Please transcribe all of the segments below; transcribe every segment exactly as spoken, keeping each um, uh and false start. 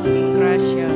Ing grasya.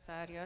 Rosario.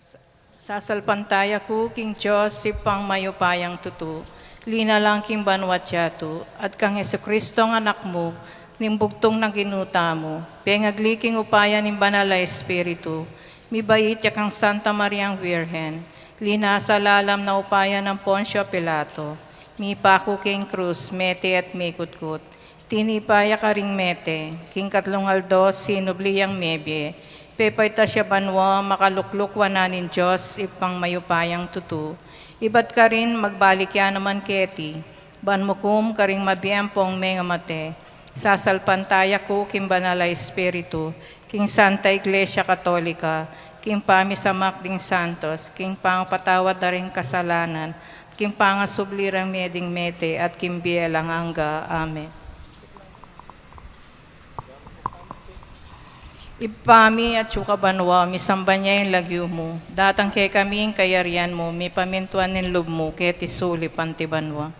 Sasalpantaya ku king Dios, Ibpang mayupayang tutu, linalang king banua at yatu, at kang Jesucristo a Anak mu, ning bugtung na Ginu tamu, pengagli king upaya ning Banal a Espiritu, mibait ya kang Santa Mariang Virgen, linasa lalam na upaya nang Poncio Pilato, mipaku king krus, mete at mikutkut, tinipa ya karing mete, king katlung aldo sinubli yang mebie, pepaitas ya banua, makalukluk wanan ning Dios Ibpang mayupayang tutu, ibat karin magbalik ya naman keti, ban mukum karing mabie ampong mengamate. Sasalpantaya ku king Banal a Espiritu, king Santa Iglesia Katolika, king pamisamak ding santos, king pangapatawad da ring kasalanan, king pangasubli rang mie ding mete, at king bie alang angga. Amen. Ibpa mi, atiu ka banua, misamban ya ing lagyu mu, datang kekami ing kayarian mu, mipamintuan ing lub mu, keti sulip anti banua.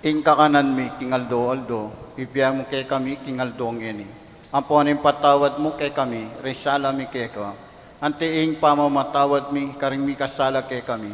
Ing kakanan mi king aldo-aldo, ibie mu kekami king aldo ngeni. Ampon ipatawad mu kekami ring sala mi keka, anti ing pamamatawad mi karing mikasala kekami.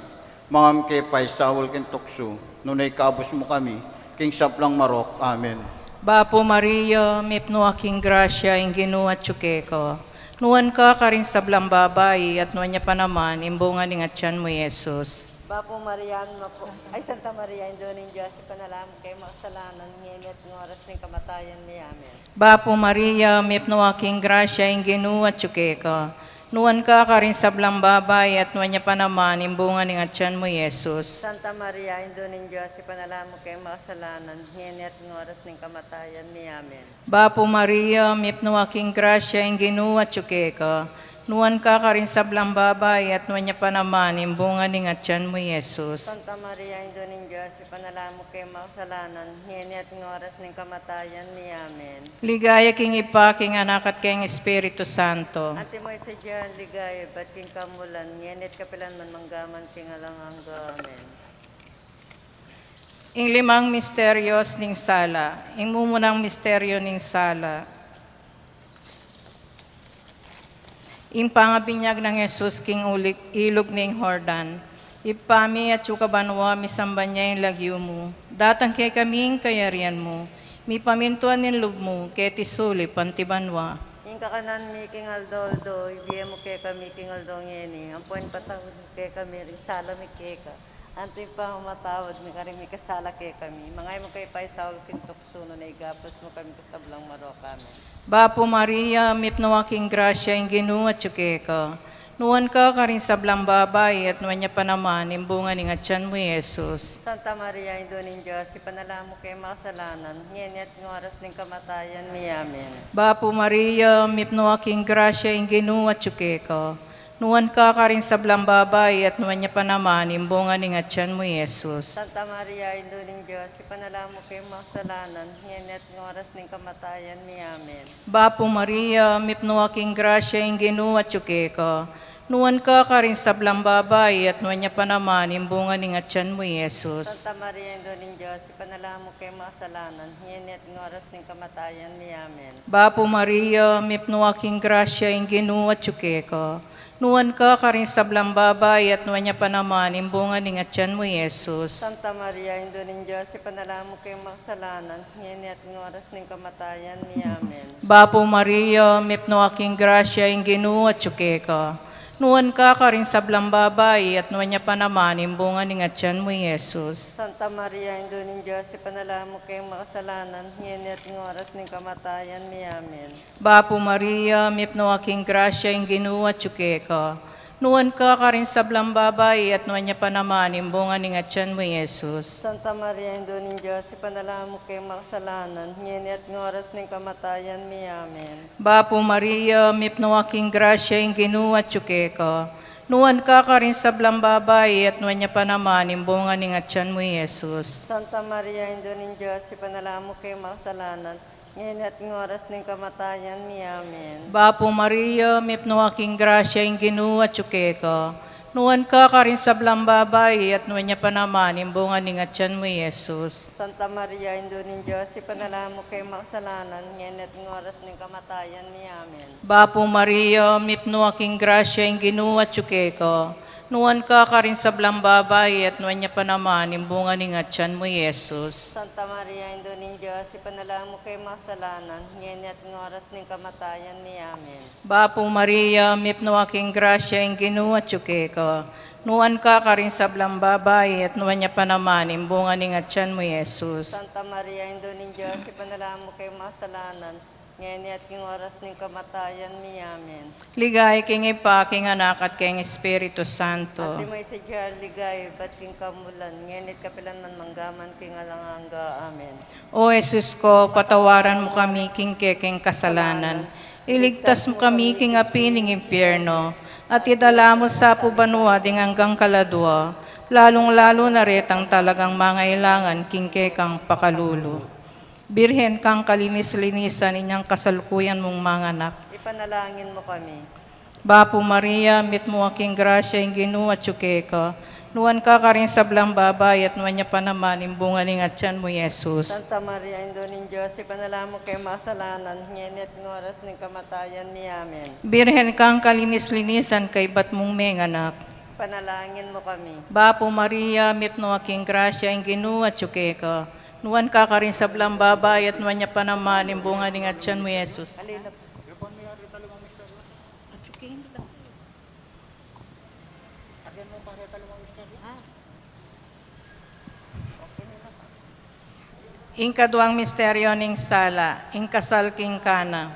Manga mu ke paisaul king tuksu, nune ikabus mu kami king sablang marok. Amen. Bapu Maria, mipnu ka king grasya, ing Ginu atyu keka. Nuan ka karing sablang babai, at nuan ya pa naman ing bunga ning atyan mu, Jesus. Bapu Maria, mapu-, ay, Santa Maria, Indu ning Dios, ipanalangin mu keng makasalanan, ngeni at king oras ning kamatayan mi. Amen. Bapu Maria, mipnu ka king grasya, ing Ginu atyu keka. Nuan ka karing sablang babai, at nuan ya pa naman ing bunga ning atyan mu, Jesus. Santa Maria, Indu ning Dios, ipanalangin mu keng makasalanan, ngeni at king oras ning kamatayan mi. Amen. Bapu Maria, mipnu ka king grasya, ing Ginu atyu keka. Nuan ka karing sablang babai, at nuan ya pa naman ing bunga ning atyan mu, Jesus. Santa Maria, Indu ning Dios, ipanalangin mu keng makasalanan, ngeni at king oras ning kamatayan mi. Amen. Ligaya king Ibpa, king Anak, at king Espiritu Santo. Antimo ing sadya nang ligaya ibat king kamulan, ngeni at kapilan man, mangga man king alang angga. Amen. Ing limang misteryos ning sala. Ing mumunang misteryo ning sala. Ing pangabinyag nang Jesus king ulig, ilug ning Jordan. Ibpa mi, atsu ka banua, misamban ya ing lagyu mu. Datang kekami ing kayarian mu. Mipamintuan ing lub mu, keti sulip anti banua. Ing kakanan mi king aldo-aldo, ibie mu kekami king aldo ngeni. Ampon ipatawad mu kekami ring sala mi keka, anti ing pamamatawad mi karing mikasala kekami. Manga e mu ke paisaul king tuksu, nune ikabus mu kami king sablang marok. Amen. Bapu Maria, mipnu ka king grasya, ing Ginu atyu keka. Nuan ka karing sablang babai, at nuan ya pa naman ing bunga ning atyan mu, Jesus. Santa Maria, Indu ning Dios, ipanalangin mu keng makasalanan, ngeni at king oras ning kamatayan mi. Amen. Bapu Maria, mipnu ka king grasya, ing Ginu atyu keka. Nuan ka karing sablang babai, at nuan ya pa naman ing bunga ning atyan mu, Jesus. Santa Maria, Indu ning Dios, ipanalangin mu keng makasalanan, ngeni at king oras ning kamatayan mi. Amen. Bapu Maria, mipnu ka king grasya, ing Ginu atyu keka. Nuan ka karing sablang babai, at nuan ya pa naman ing bunga ning atyan mu, Jesus. Santa Maria, Indu ning Dios, ipanalangin mu keng makasalanan, ngeni at king oras ning kamatayan mi. Amen. Bapu Maria, mipnu ka king grasya, ing Ginu atyu keka. Nuan ka karing sablang babai, at nuan ya pa naman ing bunga ning atyan mu, Jesus. Santa Maria, Indu ning Dios, ipanalangin mu keng makasalanan, ngeni at king oras ning kamatayan mi. Amen. Bapu Maria, mipnu ka king grasya, ing Ginu atyu keka. Nuan ka karing sablang babai, at nuan ya pa naman ing bunga ning atyan mu, Jesus. Santa Maria, Indu ning Dios, ipanalangin mu keng makasalanan, ngeni at king oras ning kamatayan mi. Amen. Bapu Maria, mipnu ka king grasya, ing Ginu atyu keka. Nuan ka karing sablang babai, at nuan ya pa naman ing bunga ning atyan mu, Jesus. Santa Maria, Indu ning Dios, ipanalangin mu keng makasalanan, ngeni at king oras ning kamatayan mi. Amen. Bapu Maria, mipnu ka king grasya, ing Ginu atyu keka. Nuan ka karing sablang babai, at nuan ya pa naman ing bunga ning atyan mu, Jesus. Santa Maria, Indu ning Dios, ipanalangin mu keng makasalanan, ngeni at king oras ning kamatayan mi. Amen. Bapu Maria, mipnu ka king grasya, ing Ginu atyu keka. Nuan ka karing sablang babai, at nuan ya pa naman ing bunga ning atyan mu, Jesus. Santa Maria, Indu ning Dios, ipanalangin mu keng makasalanan, ngeni at king oras ning kamatayan mi. Amen. Bapu Maria, mipnu ka king grasya, ing Ginu atyu keka. Nuan ka karing sablang babai, at nuan ya pa naman ing bunga ning atyan mu, Jesus. Santa Maria, Indu ning Dios, ipanalangin mu keng makasalanan, ngeni at king oras ning kamatayan mi. Amen. Bapu Maria, mipnu ka king grasya, ing Ginu atyu keka. Nuan ka karing sablang babai, at nuan ya pa naman ing bunga ning atyan mu, Jesus. Santa Maria, Indu ning Dios, ipanalangin mu keng makasalanan, ngeni at king oras ning kamatayan mi. Amen. Ligaya king Ibpa, king Anak, at king Espiritu Santo. Antimo ing sadya nang ligaya ibat king kamulan, ngeni at kapilan man, mangga man king alang angga. Amen. O Jesus ko, patawaran mu kami king kekeng kasalanan. Iligtas mu kami king api ning impyerno, at idala mu sa pu banua ding anggang kaladua, lalung-lalu na retang talagang mangailangan king kekang pakalulu. Birhen kang kalinis-linisan, inyang kasalukuyan mung manganak. Ipanalangin mu kami. Bapu Maria, mitmu ka king grasya, ing Ginu atyu keka. Nuan ka karing sablang babai, at nuan ya pa naman ing bunga ning atyan mu, Jesus. Santa Maria, Indu ning Dios, ipanalangin mu kaming makasalanan, ngeni at king oras ning kamatayan mi. Amen. Birhen kang kalinis-linisan, kaybat mung menganak. Panalangin mu kami. Bapu Maria, mipnu ka king grasya, ing Ginu atyu keka. Nuan ka karing sablang babai, at nuan ya pa naman ing bunga ning atyan mu, Jesus. Ing kaduang misteryo ning sala, ing kasal king Cana.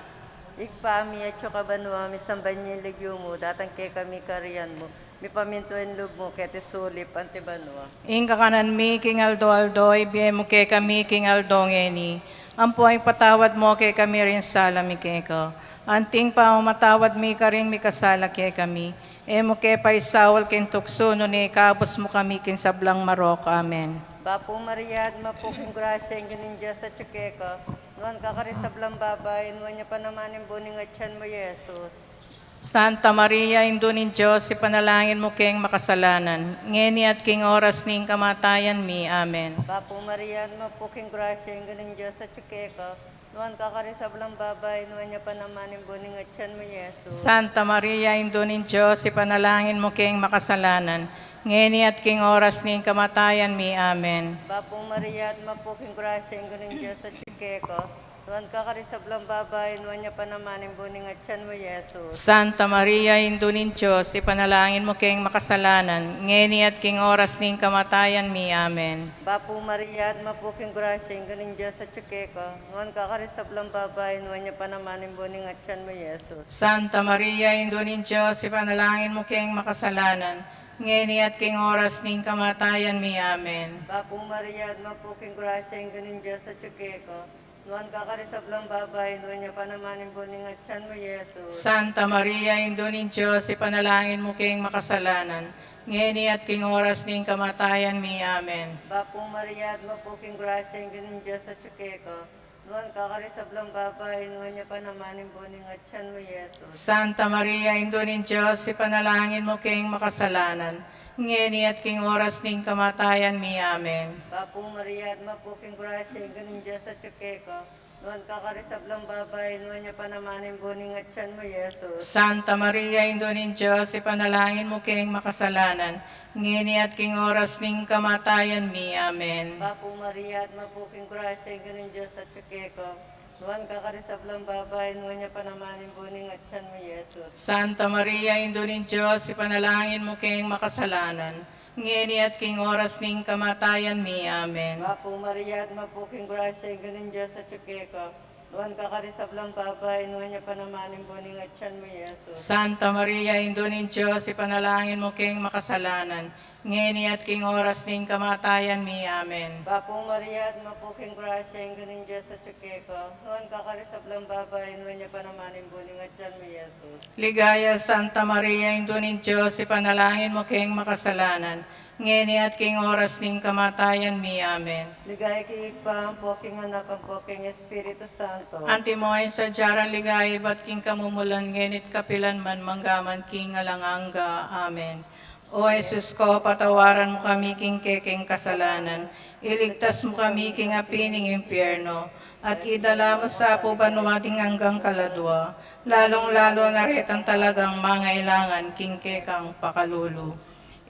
Ibpa mi, atyu ka banua, misamban ya ing lagyu mu, datang kekami ing kayarian mu, mipamintuan ing lub mu keti sulip anti banua. Ing kakanan mi king aldo-aldo ibie mu kekami king aldo ngeni. Ampon ipatawad mu kekami ring sala mi keka, anti ing pamamatawad mi karing mikasala kekami. E mu ke paisaul king tuksu, nune ikabus mu kami king sablang marok. Amen. Bapu Maria, atma pu king grasya, ing Ginung Dios atyu keka. Nuan ka karing sablang babai, nuan ya pa naman ing bunga ning atyan mu, Jesus. Santa Maria, Indu ning Dios, ipanalangin mu keng makasalanan, ngeni at king oras ning kamatayan mi. Amen. Bapu Maria, atma pu king grasya, ing Ginung Dios atyu keka. Nuan ka karing sablang babai, nuan ya pa naman ing bunga ning atyan mu, Jesus. Santa Maria, Indu ning Dios, ipanalangin mu keng makasalanan, ngeni at king oras ning kamatayan mi. Amen. Bapu Maria, atma pu king grasya, ing Ginung Dios atyu keka. Nuan ka karing sablang babai, nuan ya pa naman ing bunga ning atyan mu, Jesus. Santa Maria, Indu ning Dios, ipanalangin mu keng makasalanan, ngeni at king oras ning kamatayan mi. Amen. Bapu Maria, atma pu king grasya, ing Ginung Dios atyu keka. Nuan ka karing sablang babai, nuan ya pa naman ing bunga ning atyan mu, Jesus. Santa Maria, Indu ning Dios, ipanalangin mu keng makasalanan, ngeni at king oras ning kamatayan mi. Amen. Bapu Maria, atma pu king grasya, ing Ginung Dios atyu keka. Nuan ka karing sablang babai, nuan ya pa naman ing bunga ning atyan mu, Jesus. Santa Maria, Indu ning Dios, ipanalangin mu keng makasalanan, ngeni at king oras ning kamatayan mi. Amen. Bapu Maria, atma pu king grasya, ing Ginung Dios atyu keka. Nuan ka karing sablang babai, nuan ya pa naman ing bunga ning atyan mu, Jesus. Santa Maria, Indu ning Dios, ipanalangin mu keng makasalanan, ngeni at king oras ning kamatayan mi. Amen. Bapu Maria, atma pu king grasya, ing Ginung Dios atyu keka. Nuan ka karing sablang babai, nuan ya pa naman ing bunga ning atyan mu, Jesus. Santa Maria, Indu ning Dios, ipanalangin mu keng makasalanan, ngeni at king oras ning kamatayan mi. Amen. Bapu Maria, atma pu king grasya, ing Ginung Dios atyu keka. Nuan ka karing sablang babai, nuan ya pa naman ing bunga ning atyan mu, Jesus. Santa Maria, Indu ning Dios, ipanalangin mu keng makasalanan, ngeni at king oras ning kamatayan mi. Amen. Bapu Maria, atma pu king grasya, ing Ginung Dios atyu keka. Nuan ka karing sablang babai, nuan ya pa naman ing bunga ning atyan mu, Jesus. Santa Maria, Indu ning Dios, ipanalangin mu keng makasalanan, ngeni at king oras ning kamatayan mi. Amen. Bapu Maria, atma pu king grasya, ing Ginung Dios atyu keka. Nuan ka karing sablang babai, nuan ya pa naman ing bunga ning atyan mu, Jesus. Ligaya, Santa Maria, Indu ning Dios, ipanalangin mu keng makasalanan, ngeni at king oras ning kamatayan mi. Amen. Ligaya king Ibpa, ampo king Anak, ampo king Espiritu Santo. Antimo ing sadya nang ligaya ibat king kamumulan, ngeni't kapilan man, manggaman king alang angga. Amen. O Jesus ko, patawaran mu kami king kekeng kasalanan, iligtas mu kami king api ning impyerno, at idala mu sa pu banua ding anggang kaladua, lalung-lalu na retang talagang mangailangan king kekang pakalulu.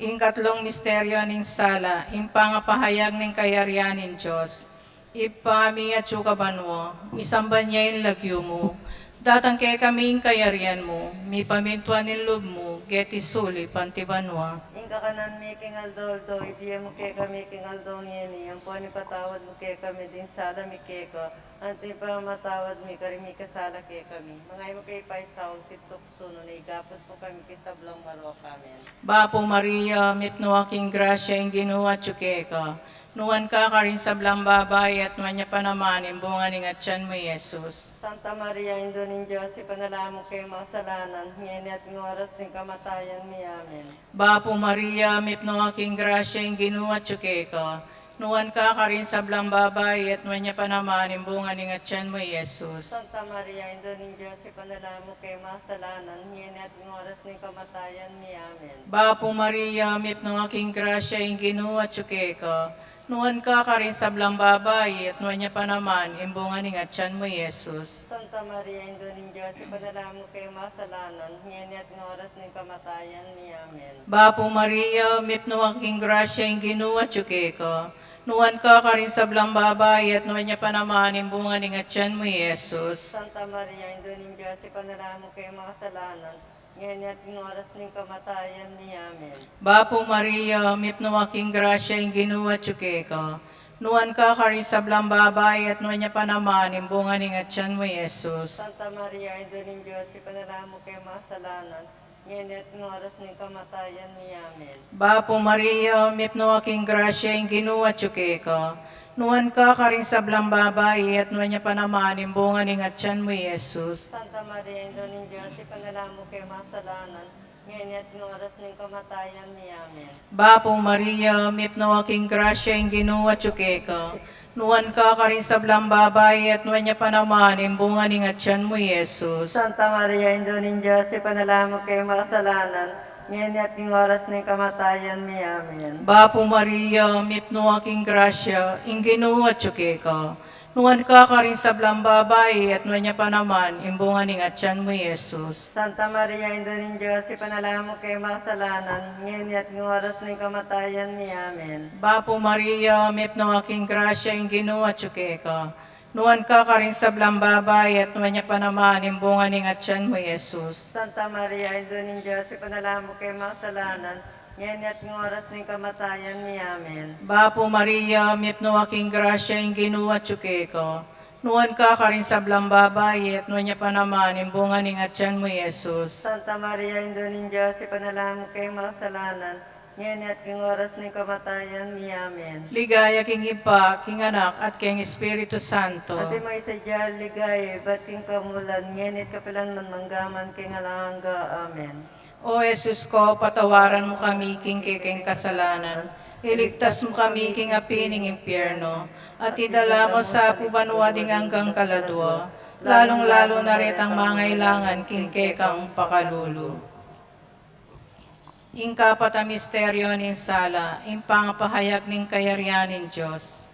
Ing katlung misteryo ning sala, ing pangapahayag ning kayarian ning Dios. Ibpa mi, atyu ka banua, misamban ya ing lagyu mu, datang kekami ing kayarian mu, mipamintuan ing lub mu keti sulip anti banua. Ing kakanan mi king aldo-aldo ibie mu kekami king aldo ngeni, ampon ipatawad mu kekami ding sala mi keka, anti ing pamamatawad mi karing mikasala kekami. Manga e mu ke paisaul king tuksu, nune ikabus mu kami king sablang marok. Amen. Bapu Maria, mipnu ka king grasya, ing Ginu atyu keka. Nuan ka karing sablang babai, at nuan ya pa naman ing bunga ning atyan mu, Jesus. Santa Maria, Indu ning Dios, ipanalangin mu keng makasalanan, ngeni at king oras ning kamatayan mi. Amen. Bapu Maria, mipnu ka king grasya, ing Ginu atyu keka. Nuan ka karing sablang babai, at nuan ya pa naman ing bunga ning atyan mu, Jesus. Santa Maria, Indu ning Dios, ipanalangin mu keng makasalanan, ngeni at king oras ning kamatayan mi. Amen. Bapu Maria, mipnu ka king grasya, ing Ginu atyu keka. Nuan ka karing sablang babai, at nuan ya pa naman ing bunga ning atyan mu, Jesus. Santa Maria, Indu ning Dios, ipanalangin mu keng makasalanan, ngeni at king oras ning kamatayan mi. Amen. Bapu Maria, mipnu ka king grasya, ing Ginu atyu keka. Nuan ka karing sablang babai, at nuan ya pa naman ing bunga ning atyan mu, Jesus. Santa Maria, Indu ning Dios, ipanalangin mu keng makasalanan, ngeni at king oras ning kamatayan mi. Amen. Bapu Maria, mipnu ka king grasya, ing Ginu atyu keka. Nuan ka karing sablang babai, at nuan ya pa naman ing bunga ning atyan mu, Jesus. Santa Maria, Indu ning Dios, ipanalangin mu keng makasalanan, ngeni at king oras ning kamatayan mi. Amen. Bapu Maria, mipnu ka king grasya, ing Ginu atyu keka. Nuan ka karing sablang babai, at nuan ya pa naman ing bunga ning atyan mu, Jesus. Santa Maria, Indu ning Dios, ipanalangin mu keng makasalanan, ngeni at king oras ning kamatayan mi. Amen. Bapu Maria, mipnu ka king grasya, ing Ginu atyu keka. Nuan ka karing sablang babai, at nuan ya pa naman ing bunga ning atyan mu, Jesus. Santa Maria, Indu ning Dios, ipanalangin mu keng makasalanan, ngeni at king oras ning kamatayan mi. Amen. Bapu Maria, mipnu ka king grasya, ing Ginu atyu keka. Nuan ka karing sablang babai, at nuan ya pa naman ing bunga ning atyan mu, Jesus. Santa Maria, Indu ning Dios, ipanalangin mu keng makasalanan, ngeni at king oras ning kamatayan mi. Amen. Bapu Maria, mipnu ka king grasya, ing Ginu atyu keka. Nuan ka karing sablang babai, at nuan ya pa naman ing bunga ning atyan mu, Jesus. Santa Maria, Indu ning Dios, ipanalangin mu keng makasalanan, ngeni at king oras ning kamatayan mi. Amen. Bapu Maria, mipnu ka king grasya, ing Ginu atyu keka. Nuan ka karing sablang babai, at nuan ya pa naman ing bunga ning atyan mu, Jesus. Santa Maria, Indu ning Dios, ipanalangin mu keng makasalanan, ngeni at king oras ning kamatayan mi. Amen. Ligaya king Ibpa, king Anak, at king Espiritu Santo. Antimo ing sadya ning ligaya, ibat king kamulan, ngeni at kapilan man, mangga man king alang angga. Amen. O Jesus ko, patawaran mu kami king kekeng kasalanan, iligtas mu kami king api ning impyerno, at idala mu sa pu banua ding anggang kaladua, lalung-lalu na retang mangailangan king kekang pakalulu. Ing kapat a misteryo ning sala, ing pangapahayag ning kayarian ning Dios.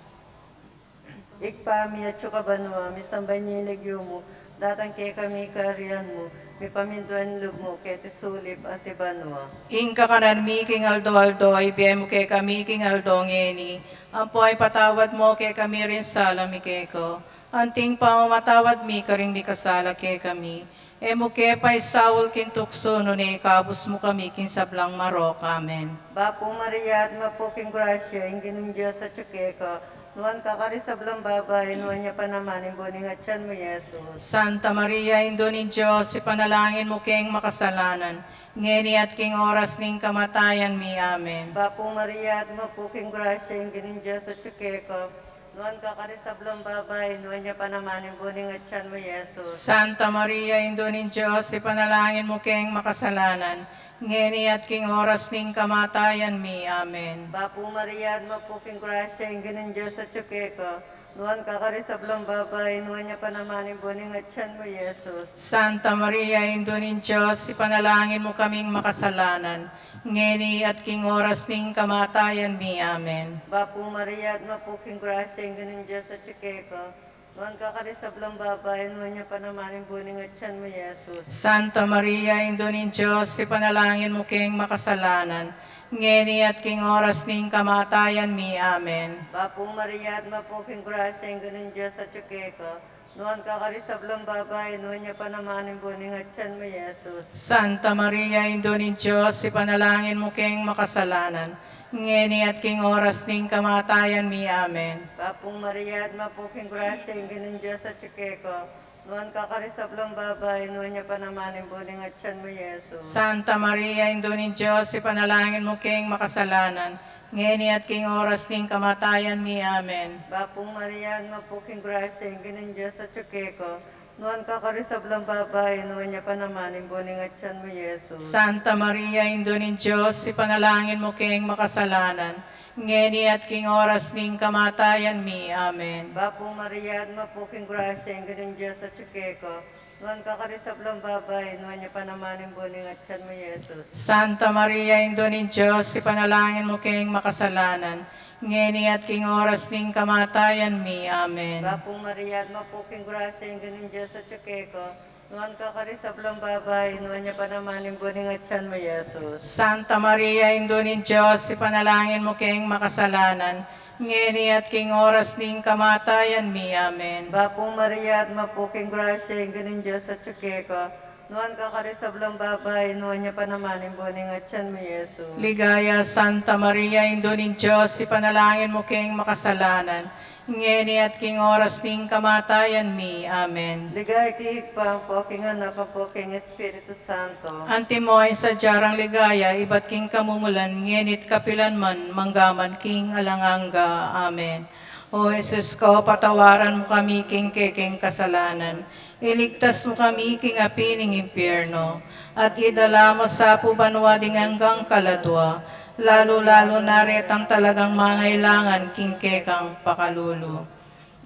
Ibpa mi, atsu ka banua, misamban ya ing lagyu mu, datang kekami ing kayarian mu, mipamintuan ing lub mu, keti sulip anti banua. Ing kakanan mi king aldo-aldo, ibie mu kekami king aldo ngeni, ampo ipatawad mu kekami ring sala mi keka, anti ing pamamatawad mi karing mikasala kekami. E mu ke paisaul king tuksu, nune ikabus mu kami king sablang marok. Amen. Bapu Maria, atma pu king grasya, ing Ginung Dios atyu keka, nuan ka karing sablang babai, nuan ya pa naman ing bunga ning atyan mu, Jesus. Santa Maria, Indu ning Dios, ipanalangin mu keng makasalanan, ngeni at king oras ning kamatayan mi. Amen. Bapu Maria, atma pu king grasya, ing Ginung Dios atyu keka, nuan ka karing sablang babai, nuan ya pa naman ing bunga ning atyan mu, Jesus. Santa Maria, Indu ning Dios, ipanalangin mu keng makasalanan, ngeni at king oras ning kamatayan mi. Amen. Bapu Maria, atma pu king grasya, ing Ginung Dios atyu keka, nuan ka karing sablang babai, nuan ya pa naman ing bunga ning atyan mu, Jesus. Santa Maria, Indu ning Dios, ipanalangin mu kaming makasalanan, ngeni at king oras ning kamatayan mi. Amen. Bapu Maria, atma pu king grasya, ing Ginung Dios atyu keka, nuan ka karing sablang babai, nuan ya pa naman ing bunga ning atyan mu, Jesus. Santa Maria, Indu ning Dios, ipanalangin mu keng makasalanan, ngeni at king oras ning kamatayan mi. Amen. Bapu Maria, atma pu king grasya, ing Ginung Dios atyu keka, nuan ka karing sablang babai, nuan ya pa naman ing bunga ning atyan mu, Jesus. Santa Maria, Indu ning Dios, ipanalangin mu keng makasalanan, ngeni at king oras ning kamatayan mi. Amen. Bapu Maria, atma pu king grasya, ing Ginung Dios atyu keka, nuan ka karing sablang babai, nuan ya pa naman ing bunga ning atyan mu, Jesus. Santa Maria, Indu ning Dios, ipanalangin mu keng makasalanan, ngeni at king oras ning kamatayan mi. Amen. Bapu Maria, atma pu king grasya, ing Ginung Dios atyu keka, nuan ka karing sablang babai, nuan ya pa naman ing bunga ning atyan mu, Jesus. Santa Maria, Indu ning Dios, ipanalangin mu keng makasalanan, ngeni at king oras ning kamatayan mi. Amen. Bapu Maria, atma pu king grasya, ing Ginung Dios atyu keka, nuan ka karing sablang babai, nuan ya pa naman ing bunga ning atyan mu, Jesus. Santa Maria, Indu ning Dios, ipanalangin mu keng makasalanan, ngeni at king oras ning kamatayan mi. Amen. Bapu Maria, adwan ka pu king grasya, ing Ginung Dios atyu keka, nuan ka karing sablang babai, nuan ya pa naman ing bunga ning atyan mu, Jesus. Santa Maria, Indu ning Dios, ipanalangin mu keng makasalanan, ngeni at king oras ning kamatayan mi. Amen. Bapu Maria, adwan ka pu king grasya, ing Ginung Dios atyu keka, nuan ka karing sablang babai, nuan ya pa naman ing bunga ning atyan mu, Jesus. Ligaya, Santa Maria, Indu ning Dios, ipanalangin mu keng makasalanan, ngeni at king oras ning kamatayan mi. Amen. Ligaya king Ibpa, ampo king Anak, ampo king Espiritu Santo. Antimo ing sadya rang ligaya ibat king kamumulan, ngeni't kapilan man, manggaman king alang angga. Amen. O Jesus ko, patawaran mu kami king kekeng kasalanan, iligtas mu kami king api ning impyerno, at idala mu sa pu banua ding anggang kaladua, lalu-lalu na retang talagang mangailangan king kekang pakalulu.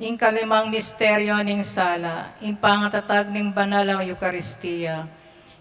Ing kalimang misteryo ning sala, ing pangatatag ning banal a Eukaristia.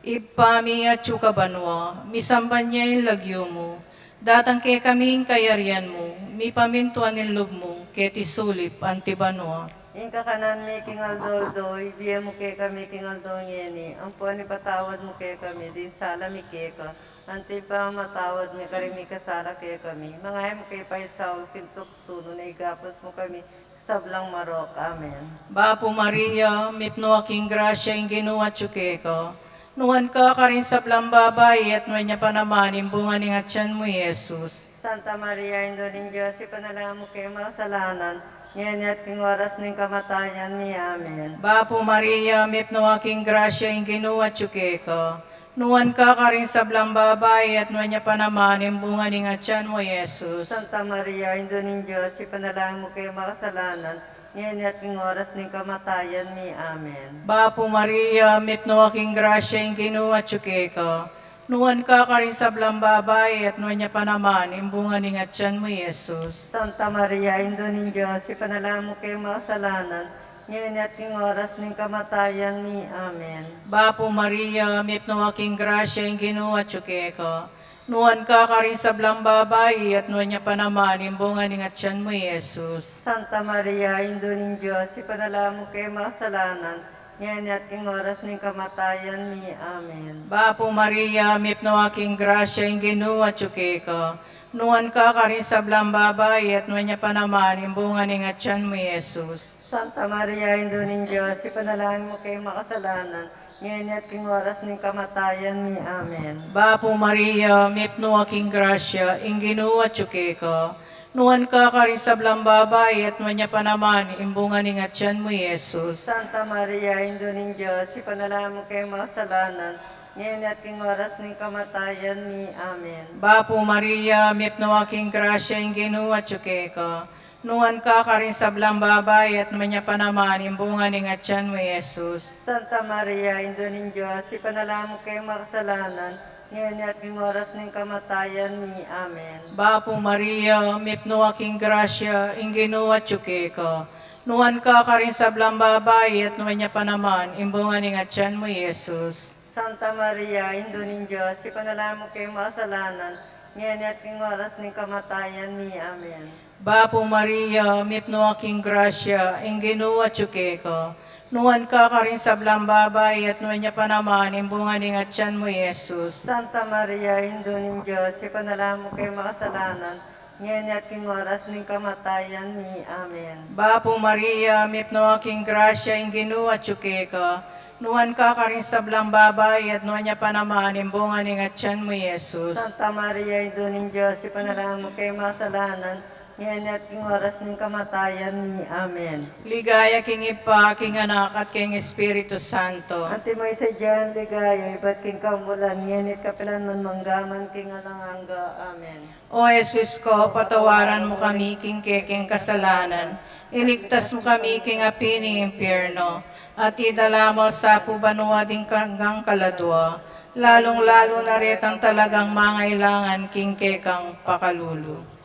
Ibpa mi, atyu ka banua, misamban ya ing lagyu mu, datang kekami ing kayarian mu, mipamintuan ing lub mu, keti sulip anti banua. Ing kakanan mi king aldo-aldo, ibie mu kekami king aldo ngeni, ampon ipatawad mu kekami ding sala mi keka, anti ing pamamatawad mi karing mikasala kekami, manga e mu ke paisaul king tuksu, nune ikabus mu kami king sablang marok. Amen. Bapu Maria, mipnu ka king grasya, ing Ginu atyu keka, nuan ka karing sablang babai, at nuan ya pa naman ing bunga ning atyan mu, i Jesus. Santa Maria, Indu ning Dios, ipanalangin mu keng makasalanan, ngeni at king oras ning kamatayan mi. Amen. Bapu Maria, mipnu ka king grasya, ing Ginu atyu keka, nuan ka karing sablang babai, at nuan ya pa naman ing bunga ning atyan mu, i Jesus. Santa Maria, Indu ning Dios, ipanalangin mu keng makasalanan, ngeni at king oras ning kamatayan mi. Amen. Bapu Maria, mipnu ka king grasya, ing Ginu atyu keka, nuan ka karing sablang babai, at nuan ya pa naman ing bunga ning atyan mu, i Jesus. Santa Maria, Indu ning Dios, ipanalangin mu keng makasalanan, ngeni at king oras ning kamatayan mi. Amen. Bapu Maria, mipnu ka king grasya, ing Ginu atyu keka, nuan ka karing sablang babai, at nuan ya pa naman ing bunga ning atyan mu, i Jesus. Santa Maria, Indu ning Dios, ipanalangin mu keng makasalanan, ngeni at king oras ning kamatayan mi. Amen. Bapu Maria, mipnu ka king grasya, ing Ginu atyu keka, nuan ka karing sablang babai, at nuan ya pa naman ing bunga ning atyan mu, i Jesus. Santa Maria, Indu ning Dios, ipanalangin mu keng makasalanan, ngeni at king oras ning kamatayan mi. Amen. Bapu Maria, mipnu ka king grasya, ing Ginu atyu keka, nuan ka karing sablang babai, at nuan ya pa naman ing bunga ning atyan mu, i Jesus. Santa Maria, Indu ning Dios, ipanalangin mu keng makasalanan, ngeni at king oras ning kamatayan mi. Amen. Bapu Maria, mipnu ka king grasya, ing Ginu atyu keka, nuan ka karing sablang babai, at nuan ya pa naman ing bunga ning atyan mu, i Jesus. Santa Maria, Indu ning Dios, ipanalangin mu keng makasalanan, ngeni at king oras ning kamatayan mi. Amen. Bapu Maria, mipnu ka king grasya, ing Ginu atyu keka, nuan ka karing sablang babai, at nuan ya pa naman ing bunga ning atyan mu, i Jesus. Santa Maria, Indu ning Dios, ipanalangin mu keng makasalanan, ngeni at king oras ning kamatayan mi. Amen. Bapu Maria, mipnu ka king grasya, ing Ginu atyu keka, nuan ka karing sablang babai, at nuan ya pa naman ing bunga ning atyan mu, i Jesus. Santa Maria, Indu ning Dios, ipanalangin mu keng makasalanan, ngeni at king oras ning kamatayan mi. Amen. Bapu Maria, mipnu ka king grasya, ing Ginu atyu keka, nuan ka karing sablang babai, at nuan ya pa naman ing bunga ning atyan mu, i Jesus. Santa Maria, Indu ning Dios, ipanalangin mu keng makasalanan, ngeni at king oras ning kamatayan mi. Amen. Ligaya king Ibpa, king Anak, at king Espiritu Santo. Antimo ing sadya nang ligaya ibat king kamumulan, ngeni at kapilan man, manggaman king alang angga. Amen. O Jesus ko, patawaran mu kami king kekeng kasalanan, iligtas mu kami king api ning impyerno, at idala mu sa pu banua ding anggang kaladua, lalung-lalu na retang talagang mangailangan king kekang pakalulu.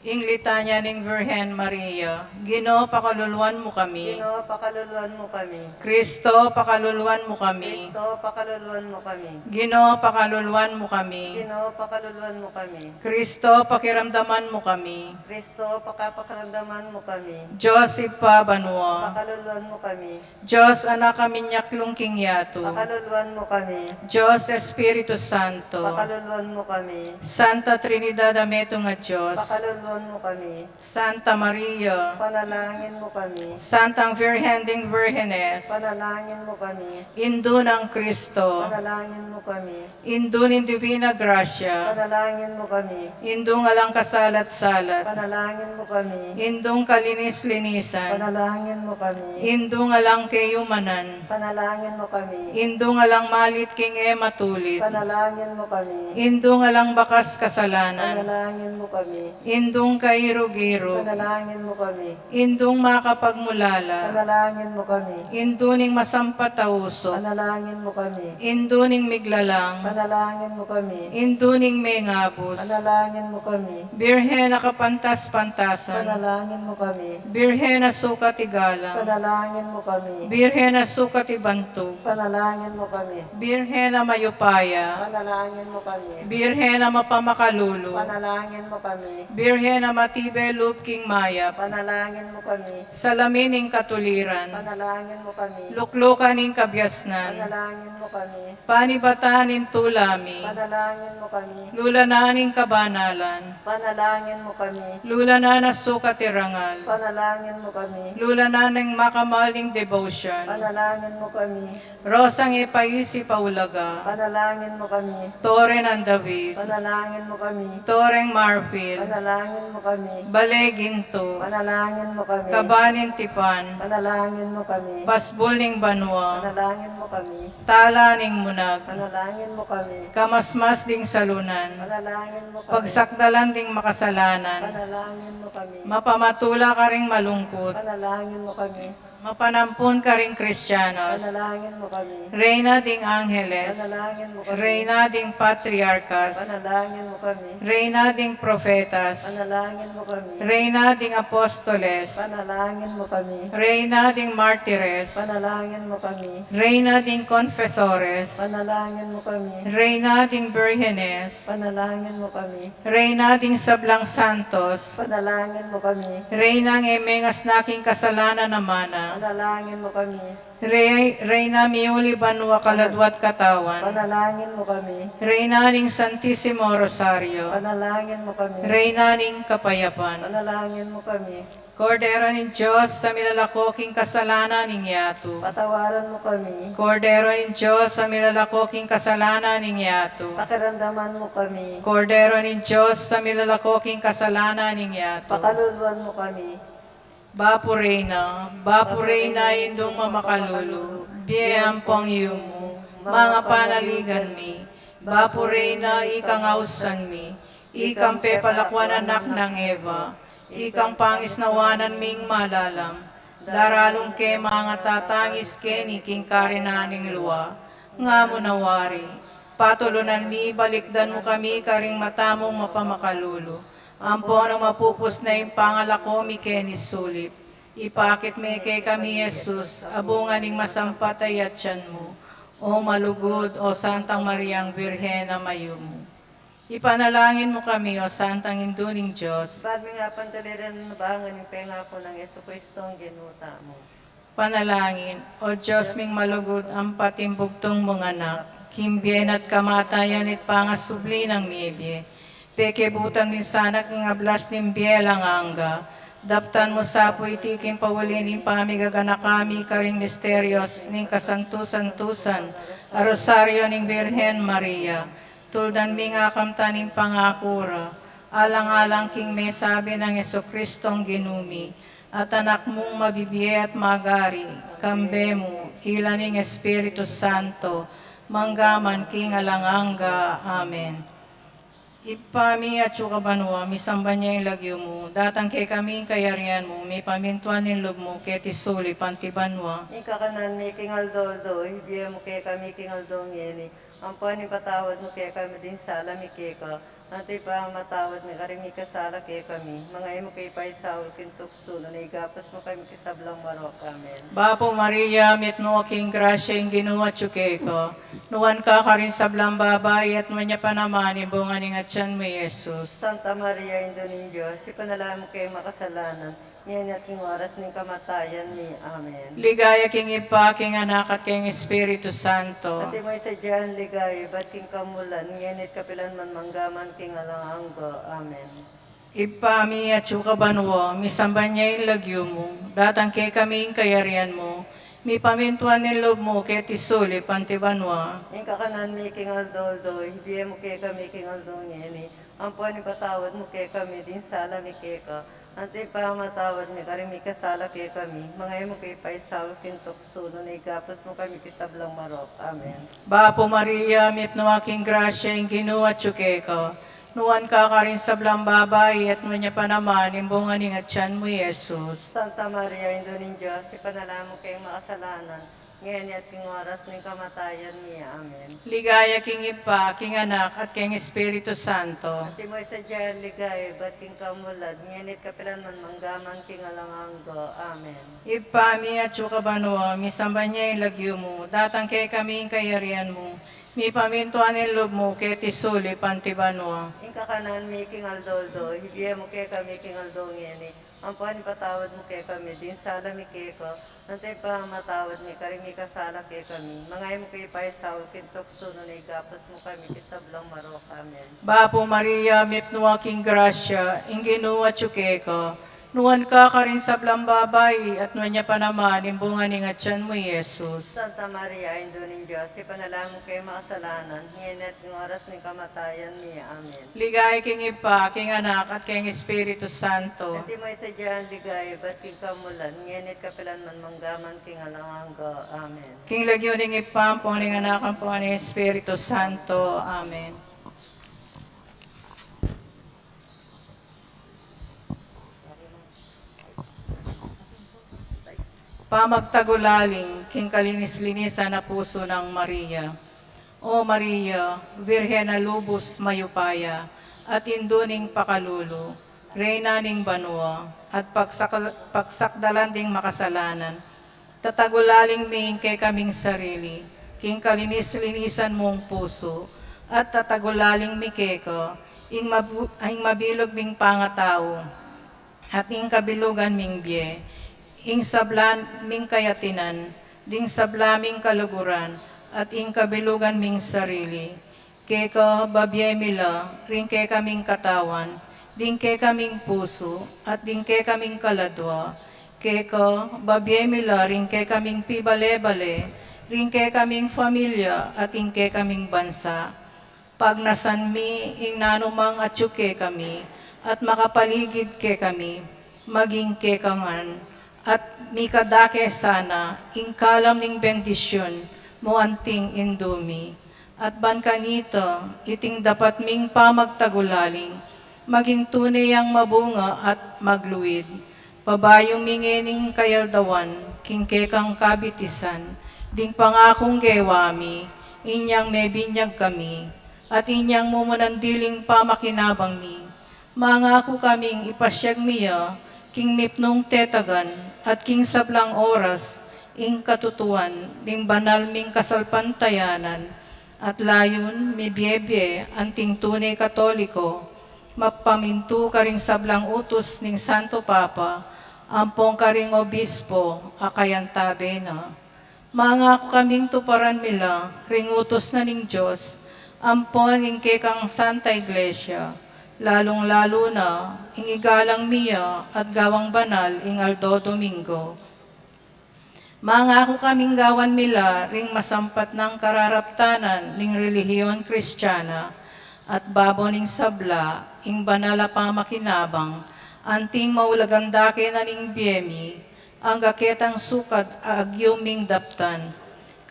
Ing Litanya ning Virgen Maria. Ginu, pakaluluan mu kami. Ginu, pakaluluan mu kami. Kristo, pakaluluan mu kami. Kristo, pakaluluan mu kami. Ginu, pakaluluan mu kami. Ginu, pakaluluan mu kami. Kristo, pakiramdaman mu kami. Kristo, pakapakiramdaman mu kami. Dios Ibpa banua. Pakaluluan mu kami. Dios Anak a minyaklung king yatu. Pakaluluan mu kami. Dios Espiritu Santo. Pakaluluan mu kami. Santa Trinidad a metung a Dios. Pakaluluan mu kami. Santa Maria. Panalangin mu kami. Santang Virgen ding Virgenes. Panalangin mu kami. Indu nang Kristo. Panalangin mu kami. Indu ning Divina Gracia. Panalangin mu kami. Indung alang kasalat-salat. Panalangin mu kami. Indung kalinis-linisan. Panalangin mu kami. Indung alang keyumanan. Panalangin mu kami. Indung alang malit king e matulid. Panalangin mu kami. Indung alang bakas kasalanan. Panalangin mu kami. Indung kairu-giru. Panalangin mu kami. Indung makapagmulala. Panalangin mu kami. Indu ning masampat a uso. Panalangin mu kami. Indu ning miglalang. Panalangin mu kami. Indu ning mengabus. Panalangin mu kami. Birhen a kapantas-pantasan. Panalangin mu kami. Birhen a sukat igalang. Panalangin mu kami. Birhen a sukat ibantug. Panalangin mu kami. Birhen a mayupaya. Panalangin mu kami. Birhen a mapamakalulu. Panalangin mu kami. Birhen a matibe lub king mayap. Panalangin mu kami. Salamin ning katuliran. Panalangin mu kami. Luklukan ning kabiasnan. Panalangin mu kami. Panibatan ning tula mi. Panalangin mu kami. Lulanan ning kabanalan. Panalangin mu kami. Lulanan a sukat irangal. Panalangin mu kami. Lulanan ning makamal ning devotion. Panalangin mu kami. Rosang e paisip a ulaga. Panalangin mu kami. Tore nang David. Panalangin mu kami. Toreng marfil. Panalangin mu kami. Bale gintu. Panalangin mu kami. Kaba ning tipan. Panalangin mu kami. Basbul ning banua. Panalangin mu kami. Tala ning munag. Panalangin mu kami. Kamasmas ding salunan. Panalangin mu kami. Pagsakdalan ding makasalanan. Panalangin mu kami. Mapamatula karing malungkut. Panalangin mu kami. Mapanampun karing Kristianos. Panalangin mu kami. Reyna ding Angeles. Panalangin mu kami. Reyna ding Patriarkas. Panalangin mu kami. Reyna ding Profetas. Panalangin mu kami. Reyna ding Apostoles. Panalangin mu kami. Reyna ding Martires. Panalangin mu kami. Reyna ding Konfesores. Panalangin mu kami. Reyna ding Birhenes. Panalangin mu kami. Reyna ding sablang santos. Panalangin mu kami. Reyna nge mengasna king kasalanan a mana. Panalangin mu kami. Rey-, Reyna miuli banua kaladwa't katawan. Panalangin mu kami. Reyna ning Santisimo Rosario. Panalangin mu kami. Reyna ning kapayapan. Panalangin mu kami. Kordero ning Dios a milalako king kasalanan ning yatu. Patawaran mu kami. Kordero ning Dios a milalako king kasalanan ning yatu. Pakiramdaman mu kami. Kordero ning Dios a milalako king kasalanan ning yatu. Pakaluluan mu kami. Bapu Reyna, Bapu Reyna, Indung mamakalulu, bie ampong yumu, mangapanaligan mi. Bapu Reyna, ikang ausan mi, ikang pepalakuan anak nang Eva, ikang pangisnawanan ming malalam, daralung ke mangatatangis keni king karinan ning lua. Nga mu na wari, patulunan mi, balikdan mu kami karing mata mung mapamakalulu, ampon nung mapupus na ing pangalako mi keni sulip, ipakit me kekami i Jesus, a bunga ning masampat a atian mu. O malugud, o Santang Mariang Birhen a mayumu. Ipanalangin mu kami, o Santang Indu ning Dios. Ba ming apantabiran ning bangan ning pengaku nang Jesucristong Ginu tamu. Panalangin. O Dios ming malugud, ampon ing bugtung mung Anak, king bie na't kamatayan at pangasubli nang mibie, pekebutan mu sana king ablas ning bie alang angga. Daptan mu sa pu iti king pauli ning pamigaganaka mi karing misterios ning kasantu-santusan a Rosario ning Birhen Maria. Tuldan mi ngan kamtan ing pangaku ra, alang-alang king mesabi nang Jesucristong Ginu mi, at Anak mung mabibie at magari, kambe mu, ila ning Espiritu Santo, mangga man king alang angga. Amen. Ibpa mi, atsu ka banua, misamban ya ing lagyu mu, datang kekami ing kayarian mu, mipamintuan ing lub mu, keti sulip anti banua. Ing kakanan mi king aldo-aldo, ibie mu kekami king aldo ngeni, ampon ipatawad mu kekami ding sala mi keka, At ipamatawad mi karing mikasala kekami, manga e mu ke paisaul king tuksu, nune ikabus mu kami king sablang marok. Amen. Bapu Maria, mitmu ka king grasya, ing Ginu atyu keka. Nuan ka karing sablang babai, at nuan ya pa naman ing bunga ning atyan mu, i Jesus. Santa Maria, Indu ning Dios, ipanalangin mu keng makasalanan, ngeni at king oras ning kamatayan mi. Amen. Ligaya king Ibpa, king Anak, at king Espiritu Santo. Antimo ing sadya nang ligaya ibat king kamulan, ngeni at kapilan man, mangga man king alang angga. Amen. Ibpa mi, atsu ka banua, misamban ya ing lagyu mu, datang kekami ing kayarian mu, mipamintuan ing lub mu keti sulip anti banua. Ing kakanan mi king aldo-aldo, ibie mu kekami king aldo ngeni, ampon ipatawad mu kekami ding sala mi keka, anti pamatawad mi karing mikasala kekami, manga e mu ke paisaul king tuksu, nune ikabus mu kami king sablang marok. Amen. Bapu Maria, mitmu ka king grasya, ing Ginu atyu keka. Nuan ka karing sablang babai, at nuan ya pa naman ing bunga ning atyan mu, i Jesus. Santa Maria, Indu ning Dios, ipanalangin mu keng makasalanan, ngeni at king oras ning kamatayan mi. Amen. Ligaya king Ibpa, king Anak, at king Espiritu Santo. Antimo ing sadya nang ligaya ibat king kamulan, ngeni at kapilan man, mangga man king alang angga. Amen. Ibpa mi, atsu ka banua, misamban ya ing lagyu mu, datang kekami ing kayarian mu, mipamintuan ing lub mu keti sulip anti banua. Ing kakanan mi king aldo-aldo, ibie mu kekami king aldo ngeni, ampon ipatawad mu kekami ding sala mi keka, anti pamatawad mi karing mikasala kekami, manga e mu ke paisaul king tuksu, nune ikabus mu kami king sablang marok. Amen. Bapu Maria, mitmu ka king grasya, ing Ginu atyu keka. Nuan ka karing sablang babai, at nuan ya pa naman ing bunga ning atyan mu, i Jesus. Santa Maria, Indu ning Dios, ipanalangin mu keng makasalanan, ngeni at king oras ning kamatayan mi. Amen. Ligaya king Ibpa, king Anak, at king Espiritu Santo. Antimo ing sadya nang ligaya ibat king kamulan, ngeni at kapilan man, mangga man king alang angga. Amen. King lagyu ning Ibpa, ampon ning Anak, ampon ning Espiritu Santo. Amen. Pamagtagulaling king kalinis-linisan a pusu nang Maria. O Maria, Virgen a lubus mayupaya, at Indu ning pakalulu, Reyna ning banua, at pagsak-, pagsakdalan ding makasalanan, tatagulaling mi ing kekaming sarili king kalinis-linisan mung pusu, at tatagulaling mi keka ing mabu-, ing mabilug ming pangatau, at ing kabilugan ming bie, ing sabla ming kayatinan, ding sabla ming kaluguran, at ing kabilugan ming sarili. Keka babie mi la ring kekaming katawan, ding kekaming pusu, at ding kekaming kaladua. Keka babie mi la ring kekaming pibale-bale, ring kekaming familia, at ing kekaming bansa. Pagnasan mi ing nanumang atyu kekami, at makapaligid kekami, maging keka ngan, at mikadake sana ing kalam ning bendisyun mu anting Indu mi. At ban kanita, iting dapat ming pamagtagulaling, maging tune yang mabunga at magluid. Pabayu mi ngening kayaldawan, king kekang kabitisan, ding pangakung gewa mi, inyang mebinyag kami, at inyang mumunandiling pamakinabang mi. Mangaku kaming ipasyag mi ya king mipnung tetagan, at king sablang oras, ing katutuan ning banal ming kasalpantayanan, at layun mibie-bie anting tune Katoliko, mapamintu karing sablang utus ning Santo Papa, ampon karing obispo a kayantabe na. Mangaku kaming tuparan mi la ring utus na ning Dios, ampon ing kekang Santa Iglesia, lalung-lalu na ing igalang mi ya at gawang banal ing aldo Domingo. Mangaku kaming gawan mi la ring masampat nang kararaptanan ning relihiyon Kristiana, at babo ning sabla ing banal a pamakinabang, anting maulagang dake na ning bie mi, angga ketang sukad a agyu ming daptan.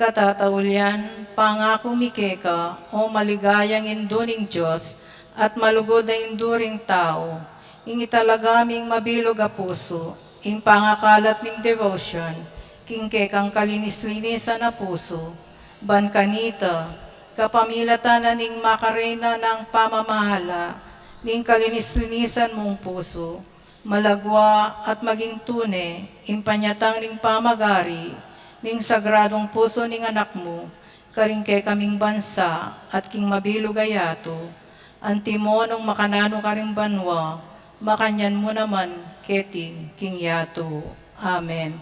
Katataulian, pangaku mi keka, o maligayang Indu ning Dios, at malugud a Indu ring tau, ing italaga ming mabilug a pusu, ing pangakalat ning devotion king kekang kalinis-linisan a pusu, ban kanita, Kapamilatan na ning makareyna nang pamamahala ning kalinis-linisan mung pusu, malagwa at maging tune ing panyatang ning pamagari ning sagradung pusu ning Anak mu, karing kekaming bansa at king mabilug a yatu, antimo nung makananu karing banua, makanyan mu naman keti king yatu. Amen.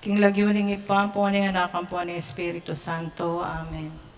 King lagyu ning Ibpa, ampo ning Anak, ampo ning Espiritu Santo. Amen.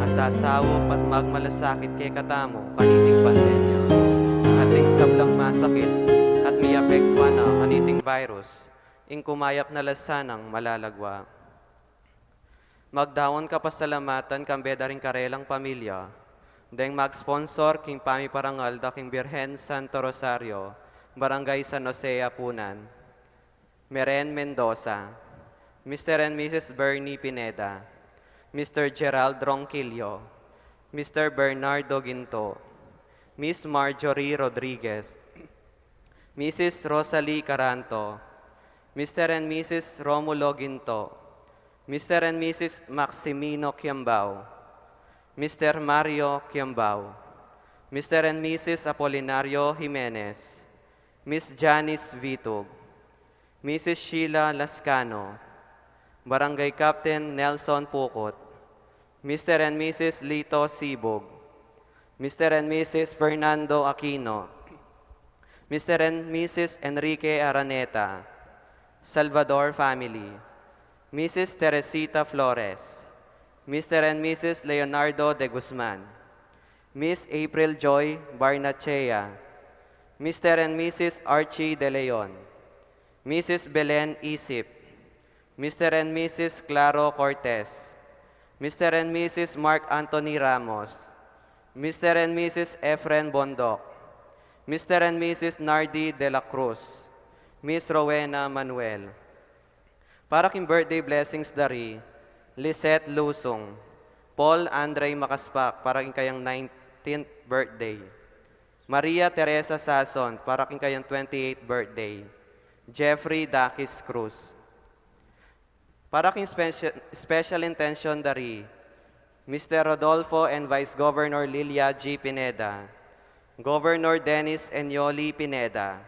a sasaup at magmalasakit kekatamu kaniting pandemya, at ing sablang masakit at miapektuan na kaniting virus, ing kumayap na la sanang malalagwa. Magdaun kapasalamatan kambe da ring karelang pamilya deng mag-sponsor king pamiparangal da king Birhen Santo Rosario, Barangay San Jose, Apunan. Meren Mendoza, Mister and Missus Bernie Pineda, Mister Gerald Ronquillo, Mister Bernardo Ginto, Miss Marjorie Rodriguez, Missus Rosalie Caranto, Mister and Missus Romulo Ginto, Mister and Missus Maximino Kiambao, Mister Mario Kiambao, Mister and Missus Apolinario Jimenez, Miss Janice Vitug, Missus Sheila Lascano, Barangay Captain Nelson Pucot, Mister and Missus Lito Sibug, Mister and Missus Fernando Aquino, Mister and Missus Enrique Araneta, Salvador family, Missus Teresita Flores, Mister and Missus Leonardo de Guzman, Miss April Joy Barnachea, Mister and Missus Archie De Leon, Missus Belen Isip, Mister and Missus Claro Cortez, Mister and Missus Mark Anthony Ramos, Mister and Missus Efren Bondoc, Mister and Missus Nardi de la Cruz, Miss Rowena Manuel. Para king birthday blessings da ri Lisette Lusung, Paul Andre Makaspak, para king kayang nineteenth birthday. Maria Teresa Sason, para king kayang twenty-eighth birthday. Jeffrey Dakis Cruz. Para king speci-, special intention da ri Mister Rodolfo and Vice Governor Lilia G Pineda, Governor Dennis and Yoli Pineda,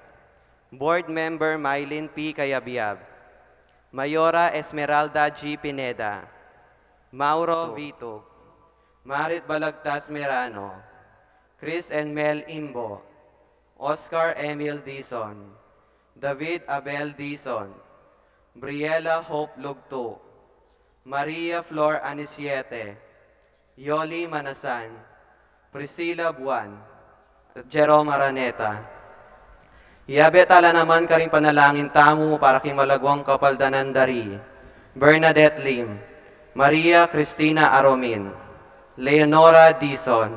Board Member Mylene P Cayabyab, Mayora Esmeralda G Pineda, Mauro Vitug, Marit Balagtas Merano, Chris and Mel Imbo, Oscar Emil Dizon, David Abel Dizon, Briella Hope Lugtu, Maria Flor Anisiete, Yoli Manasan, Priscilla Buan, at Jerome Araneta. Yabe tala naman karing panalangin tamu para king malaguang kapaldanan da ri Bernadette Lim, Maria Cristina Aromin, Leonora Dizon,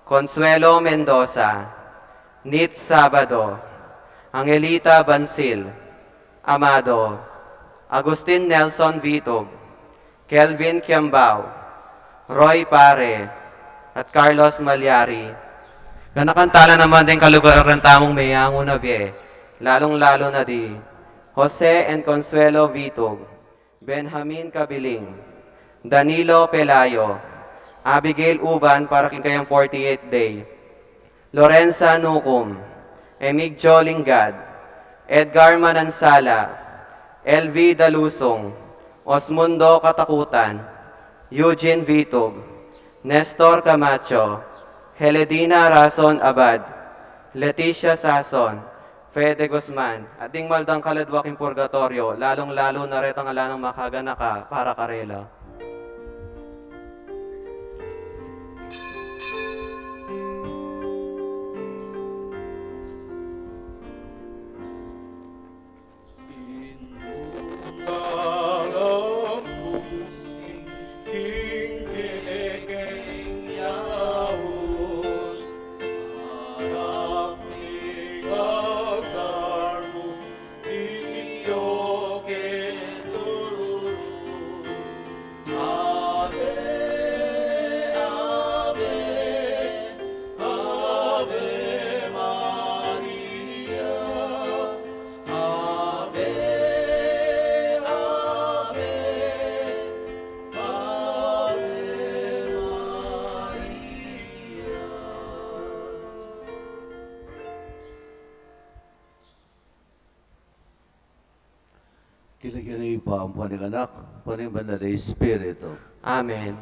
Consuelo Mendoza, Nit Sabado, Angelita Bansil, Amado, Agustin Nelson Vitug, Kelvin Kiambao, Roy Pare, at Carlos Malyari. Ganakan tala naman deng kalugaran tamung meyangu na bie, lalung-lalu na di Jose and Consuelo Vitug, Benjamin Cabiling, Danilo Pelayo, Abigail Uban para king kayang forty-eighth day, Lorenza Nucum, Emigdio Lingad, Edgar Manansala, L V Dalusung, Osmundo Katakutan, Eugene Vitug, Nestor Camacho, Heledina Rason Abad, Leticia Sason, Fede Guzman, at ding maldang kaladwa king purgatoryo, lalung-lalu na retang ala nang makaganaka para karela. King lagyu ning Ibpa, ampo ning Anak, ampo ning Banal a Espiritu. Amen.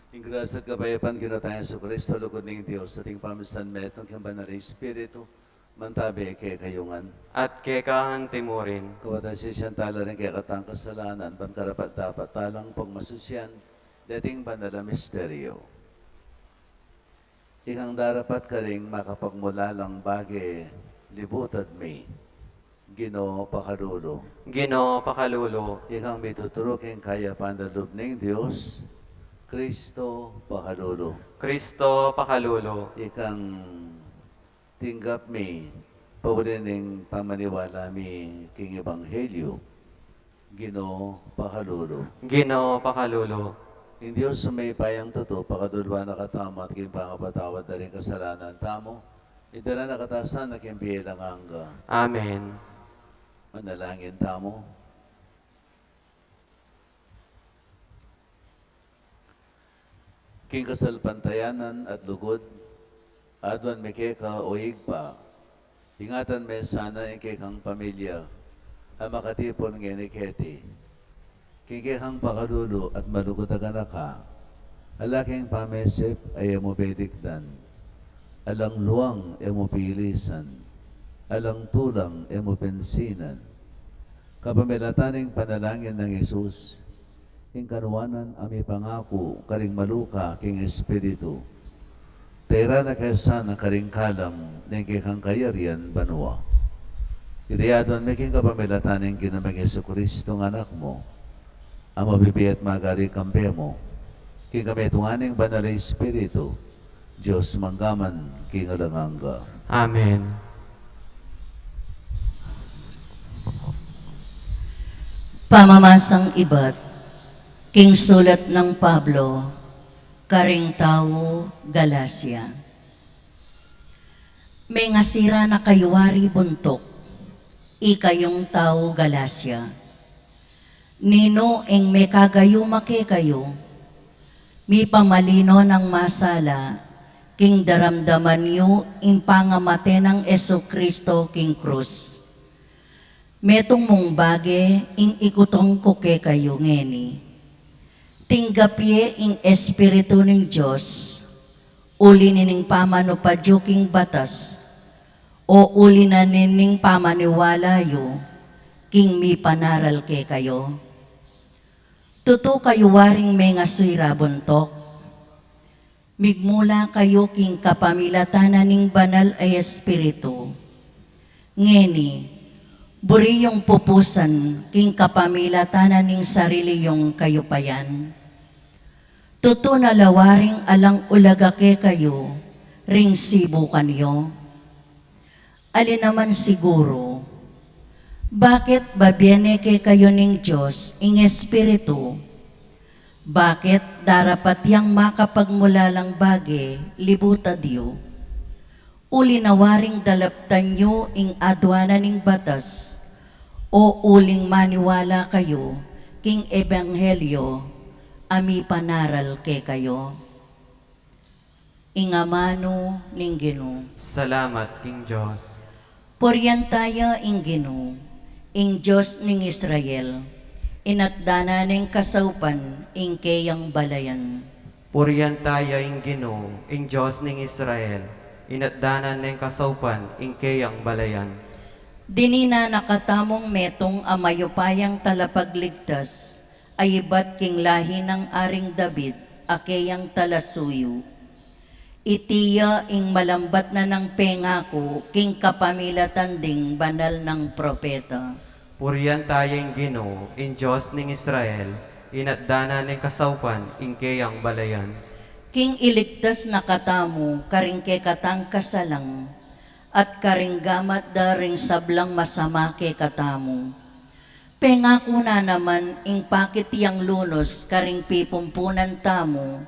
Ing grasya at kapayapan king Ginu tang Jesucristo, lugud ning Dios, at ing pamisan metung king Banal a Espiritu, mantabe kekayu ngan. At keka antimurin. Kawatan sisian tala ring kekatang kasalanan, ban karapat-dapat talang pagmasusyan Deting banal a misteryo. Ikang darapat karing makapagmulalang bage, libutad mi. Ginu, pakalulu. Ginu, pakalulu. Ikang mituturu king kayapan a lub ning Dios, Kristo, pakalulu. Kristo, pakalulu. Ikang tinggap mi, pauli ning pamaniwala mi king ebanghelyo, Ginu, pakalulu. Ginu, pakalulu. Ing Dios a mayupayang tutu, pakaluluan na katamu at king pangapatawad da ring kasalanan tamu, idala na katamu sana king bie alang angga. Amen. Manalangin tamu. King kasalpantayanan at lugud, aduan mi keka, o Ibpa, ingatan me sana ing kekang pamilya a makatipun ngeni keti. King kekang pakalulu at malugud a ganaka, ala keng pamesip a e mu belikdan, alang luang e mu pilisan, alang tulang e mu pensinan. Kapamilatan ning panalangin nang Jesus, ing kanuanan a mipangaku karing maluka king Espiritu, tera na ke sana karing kalam ning kekang kayarian banua. Iti aduan mi king kapamilatan ning Ginung Jesucristo a Anak mu, a mabibie at magari kambe mu, king kamitungan ning Banal a Espiritu, Dios mangga man king alang angga. Amen. Pamamasang ibat king sulat nang Pablo karing tau Galacia. Mengasira na kayu wari buntuk, ikayung tau Galacia. Ninu ing mekagayuma kekayu? Mipamalino nang masala king daramdaman yu ing pangamate nang Jesucristo king krus. Metung mung bage ing ikutang ku kekayu ngeni. Tinggap ye ing Espiritu ning Dios, uli na ning pamanupad yu king batas, o uli na ning pamaniwala yu king mipanaral kekayu? Tutu kayu waring mengasira buntuk. Migmula kayu king kapamilatan na ning Banal a Espiritu. Ngeni, buri yung pupusan king kapamilatan na ning sarili yung kayupayan. Tutu na la waring alang ulaga kekayu ring sibukan yu. Ali naman siguru, bakit babie ne kekayu ning Dios ing Espiritu? Bakit darapat yang makapagmulalang bage libutad yu? Uli na waring dalaptan yu ing aduanan ning batas, o uling maniwala kayu king ebanghelyo a mipanaral kekayu? Ing amanu ning Ginu. Salamat king Dios. Purian taya ing Ginu, ing Dios ning Israel, inatdanan neng kasaupan ing keyang balayan. Purian taya ing Ginu, ing Dios ning Israel, inatdanan neng kasaupan ing keyang balayan. Dininan na katamung metung a mayupayang talapagligtas, a ibat king lahi nang Aring David, a keyang talasuyu. Iti ya ing malambat na nang pengaku king kapamilatan ding banal nang propeta. Purian taya ing Ginu, ing Dios ning Israel, inatdanan neng kasaupan ing keyang balayan. King iligtas na katamu karing kekatang kasalang, at karing gamat da ring sablang masama kekatamu. Pengaku na naman ing pakit yang lunus karing pipumpunan tamu,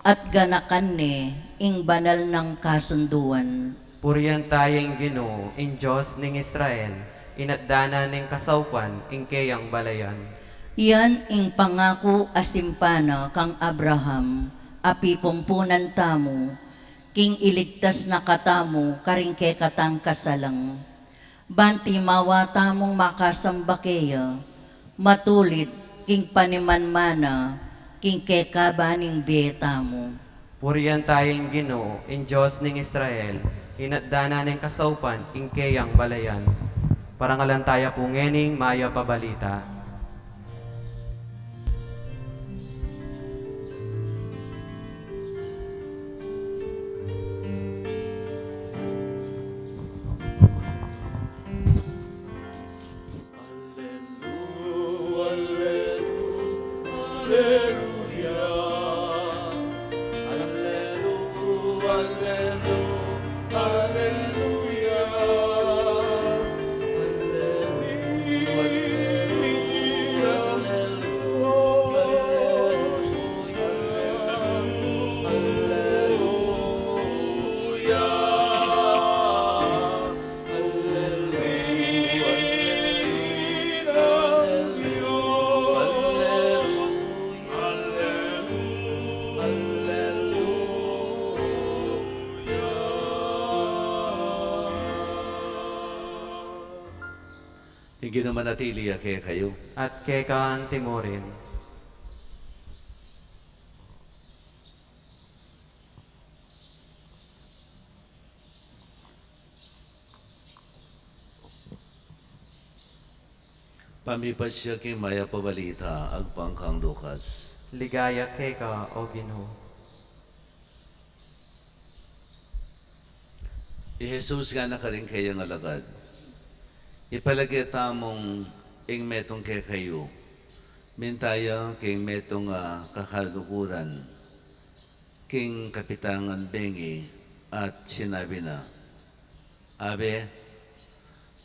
at ganakan ne ing banal nang kasunduan. Purian taya ing Ginu, ing Dios ning Israel, inatdanan neng kasaupan ing keyang balayan. Yan ing pangaku a simpan na kang Abraham, a pipumpunan tamu, king iligtas na katamu karing kekatang kasalang. Ban timawa tamung makasamba keya, matulid king panimanmana, king kekaban ning bie tamu. Purian taya ing Ginu, ing Dios ning Israel, inatdanan neng kasaupan ing keyang balayan. Parangalan taya pu ngening mayap a balita. Alleluia, alleluia, alleluia, alleluia. Ing Ginu manatili ya kekayu. At keka anti mu rin. Pamipasya king Mayap a Balita agpang kang Lucas. Ligaya keka, O Ginu. I Jesus ngana karing kayang alagad, ipalage tamung ing metung kekayu minta ya king metung a kakaluguran king kapitangan bengi at sinabi na, Abe,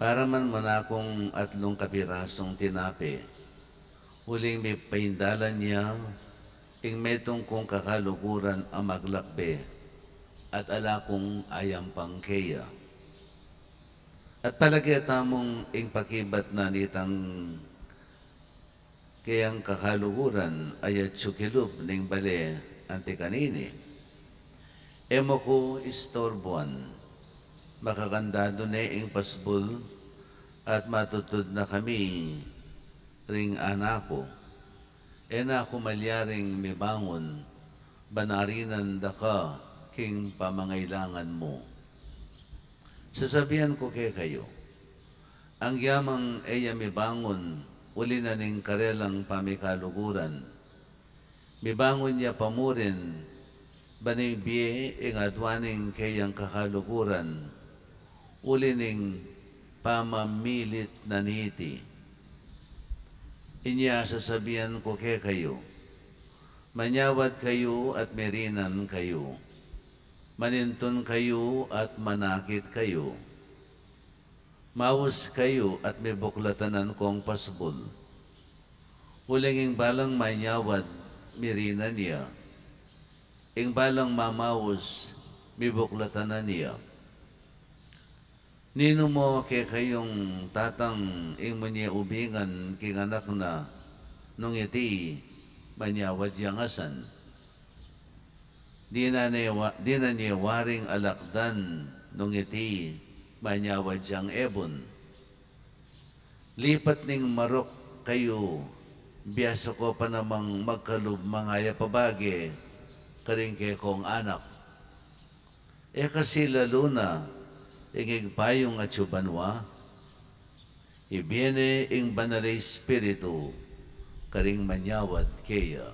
paraman mu na kung atlung kapirasung tinape. Uling mipaindalan ya ing metung kung kakaluguran a maglakbe, at ala kung ayampang keya. At palage tamung ing pakibat na nitang kayang kakaluguran a yatsu kilub ning bale anti kanini, E mu ku istorbuan, makakandadu ne ing pasbul at matutud na kami ring anak ku. E na ku malyaring mibangun, ban arinan da ka king pamangailangan mu. Sasabian ku kekayu, angyamang e ya mibangun uli na ning karelang pamikaluguran, mibangun ya pa murin, ban ibie ing adua ning kayang kakaluguran uli ning pamamilit na niti. Inya sasabian ku kekayu, manyawad kayu at mirinan kayu, manintun kayu at manakit kayu, maus kayu at mibuklatanan kong pasbul. Uling ing balang manyawad, mirinan ya, ing balang mamaus, mibuklatanan ya. Ninu mu kekayung tatang ing munye ubingan king anak na, nung iti manyawad yang asan? Dinan ne wa-, dinan ne waring alakdan nung iti manyawad yang ebun? Lipat ning marok kayu, biasa ko pa namang magkalub mangayap a bage karing kekong anak. E kasi lalu na ing Ibpa yung atsu banua, ibie ne ing Banal a Espiritu karing manyawad keya.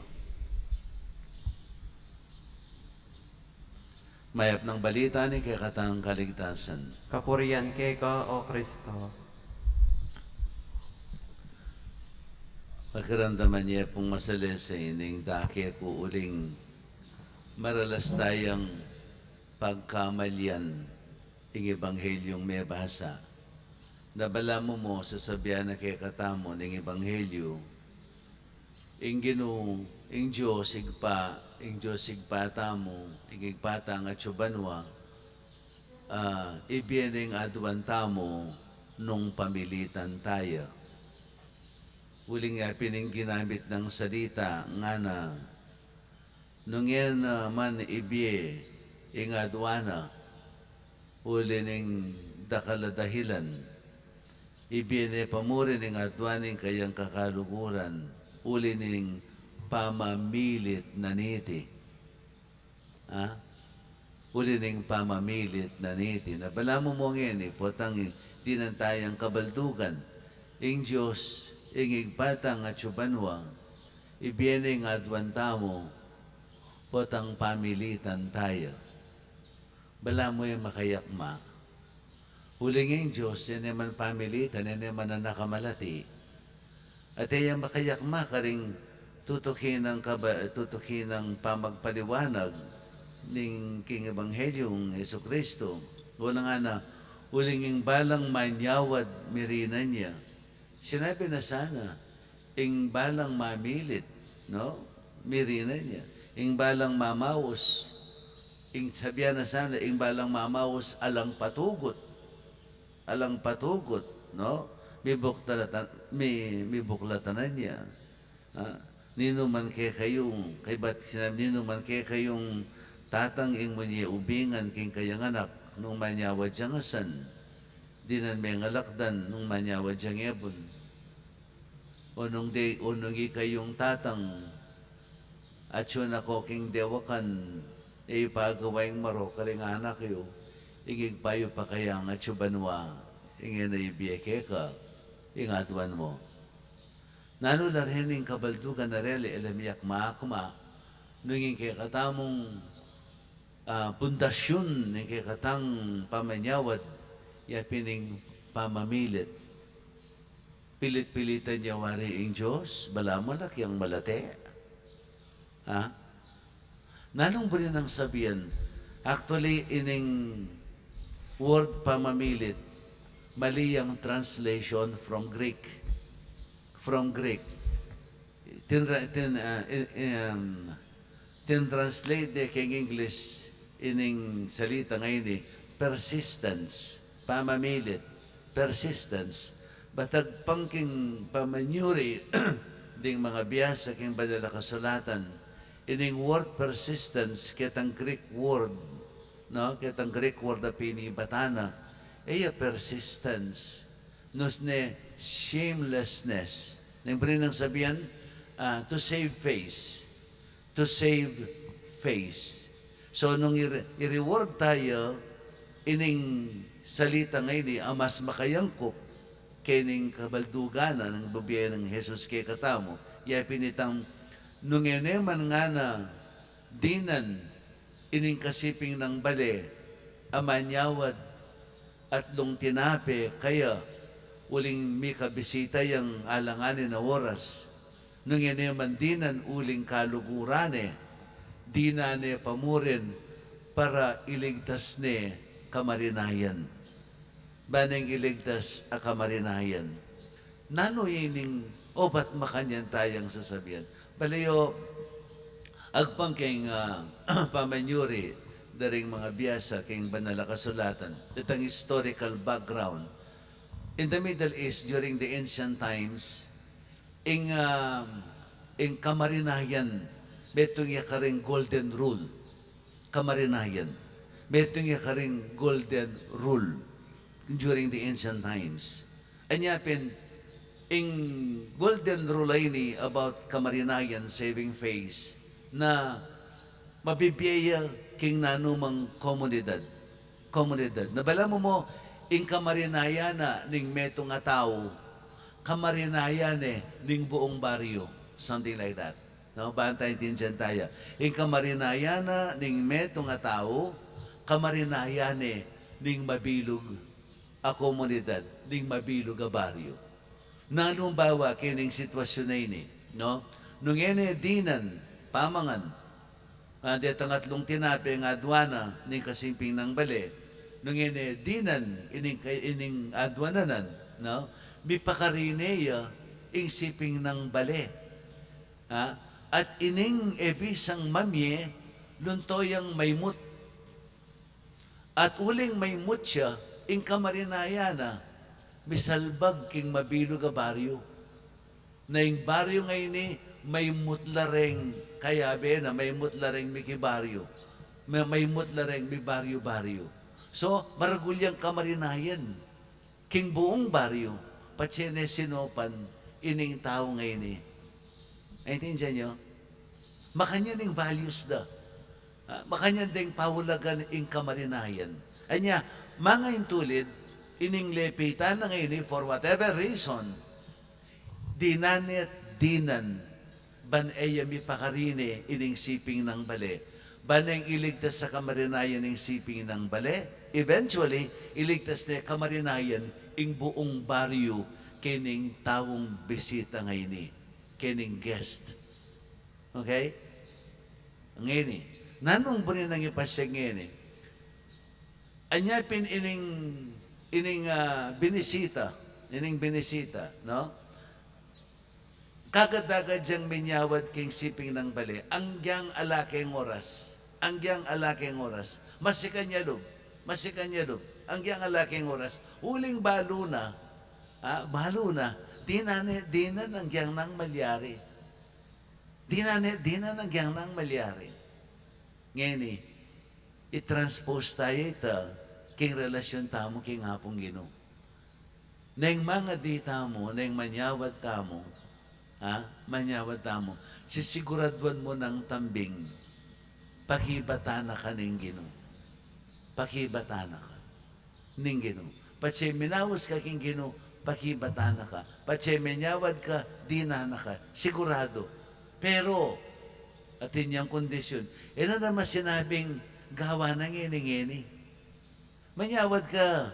Mayap nang balita ning kekatang kaligtasan. Kapurian keka, O Kristo. Pakiramdaman ye pung masalese ning dake ku uling maralas tayang pagkamalian ing Ebanghelyung mebasa. Na balamu mu sasabian na kekatamu ning Ebanghelyu, ing Ginu, ing Dios Ibpa, ing Dios Ibpa tamu, ing Ibpa tang atsu banua, ah, ibie ne ing aduan tamu nung pamilitan taya. Uling ya pin ing ginamit nang salita, ngana, nung e na man ibie ing aduan na, uli ning dakal a dahilan, ibie ne pa murin ing aduan ning kayang kakaluguran, uli ning pamamilit na niti. Ha? Uli ning pamamilit na niti. Na balamu mu ngeni, potang dinan tayang kabaldugan, ing Dios, ing Ibpa tang atsu banua, ibie ne ing aduan tamu, potang pamilitan taya. Balamu e makayakma. Uling ing Dios, e ne man pamilitan, e ne man anak a malati. At e ya makayakma karing tutuki nang kaba-, tutuki nang pamagpaliwanag, ning king Ebanghelyung Jesucristo. Una ngana, uling ing balang manyawad mirinan ya. Sinabi na sana, ing balang mamilit, no? Mirinan ya. Ing balang mamaus, ing sabian na sana, ing balang mamaus alang patugut. Alang patugut, no? Mibuklatan, mi-, mibuklatan na ya. Ah, ninu man kekayung, kaybat sinabi, ninu man kekayung tatang ing munye ubingan king kayang anak, nung manyawad yang asan, dinan me ngan lakdan nung manyawad yang ebun. O nung de, o nung ikayung tatang, atyu na ko king dewakan, e yu pa agawa ing marok karing anak yu, ing Ibpa yu pa kayang atyu banua, ing e na ibie keka ing aduan mu. Nanu la reni ing kabaldugan a reli, e la miakma-akma, nung ing kekatamung, ah, pundasyun ning kekatang pamanyawad, ya pin ing pamamilit. Pilit-pilitan ya wari ing Dios, balamu na kayang malate. Ha? Nanung buri nang sabian? Actually, ining word pamamilit, mali yang translation from Greek. From Greek. Tin-, tin-, ah, in, in, um, tin-translate de king English ining salita ngeni, persistence, pamamilit, persistence. Batag pang king pamanyuri ding mangabiasa king Banal a Kasulatan, ining word persistence, ketang Greek word, no? Ketang Greek word a pinibatan na, e ya persistence, nune shamelessness. Nung buri nang sabian, ah, to save face. To save face. So, nung i-, i-reward taya ining salita ngeni a mas makayangkup kening kabaldugan na nang bibie nang Jesus kekatamu, ya pin itang nung e ne man ngana dinan ining kasiping nang bale a manyawad atlung tinape kaya uling mikabisita yang alang anin a oras, nung e ne man dinan uling kaluguran ne, dinan ne pamurin para iligtas ne kamarinayan. Ban neng iligtas a kamarinayan. Nanu ining obat makanyan tayang sasabian? Bale yu, agpang keng, ah, pamanyuri da ring mangabiasa keng Banal a Kasulatan, detang historical background. In the Middle East, during the ancient times, ing, ah, ing kamarinayan, metung ya karing golden rule. Kamarinayan. Metung ya karing golden rule during the ancient times. Anya pin, ing golden rule a ini about kamarinayan, saving face, na mabibie ya king nanumang komunidad. Komunidad. Na balamu mu, ing kamarinayan na ning metung a tau, kamarinayan ne ning buung baryu. Something like that. No, bantay tindian taya. Ing kamarinayan na ning metung a tau, kamarinayan ne ning mabilug a komunidad, ning mabilug a baryu. Nanung bawa kening sitwasyun a ini, no? Nung e ne dinan pamangan, ah, detang atlung tinape a adwan na ning kasiping nang bale, nung e ne dinan ining, ining adwan na nan, no? Mipakari ne ya ing siping nang bale. Ha? At ining e bisang mamie, lunto yang maimut. At uling maimut ya, ing kamarinayan na, misalbag king mabilug a baryu. Na ing baryu ngeni, maimut la reng kayabe na, maimut la reng mikibaryu. May-, maimut la reng mibaryu-baryu. So, maragul yang kamarinayan king buung baryu, patse ne sinopan ining tau ngeni. Aintindian yu? Makanyan ing values da. Ah, makanyan deng paulagan ing kamarinayan. Anya, mangaintulid, ining lepitan na ngeni, for whatever reason, dinan ne at dinan, ban e ya mipakari ne ining siping nang bale. Ban neng iligtas a kamarinayan ing siping nang bale, eventually, iligtas ne kamarinayan ing buung baryu kening taung bisita ngeni, kening guest. Okay? Ngeni, Nanung buri nang ipasiag ngeni? Anya pin ining, ining, ah, binisita, ining binisita, no? Kagad-agad yang minyawad king siping nang bale, anggiyang ala keng oras, anggiyang ala keng oras, masikan ya lub, masikan ya lub, anggiyang ala keng oras, uling balu na, ah, balu na, dinan, dinan anggiyang nang malyari. Dinan, dinan anggiyang nang malyari. Ngeni, i-transpose taya ita king relasyon tamu king Apung Ginu. Neng mangadi tamu, neng manyawad tamu, ha? Manyawad tamu, sisiguraduan mu nang tambing, pakibatan na ka ning Ginu. Pakibatan na ka ning Ginu. Patse minaus ka king Ginu, pakibatan na ka. Patse minyawad ka, dinan na ka. Siguradu. Pero, atin yang kondisyon. E na naman sinabing gawan na ngeni-ngeni. Manyawad ka,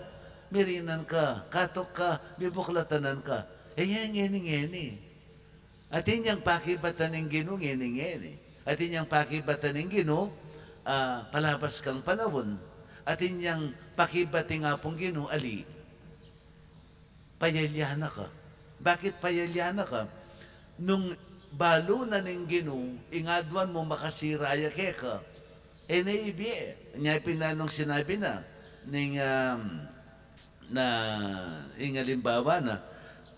mirinan ka, katok ka, mibuklatanan ka. E, yan ngeni-ngeni. Atin yang pakibatan ning Ginu ngeni-ngeni. Atin yang pakibatan ning Ginu, ah, palabas kang panaun. Atin yang pakibatan ning Apung Ginu, ali. Payalian na ka. Bakit payalian na ka? Nung balu na ning Ginu, ing aduan mu makasira ya keka. E na ibie. Nya pin nanung sinabi na, ning, um, na ing alimbawa na,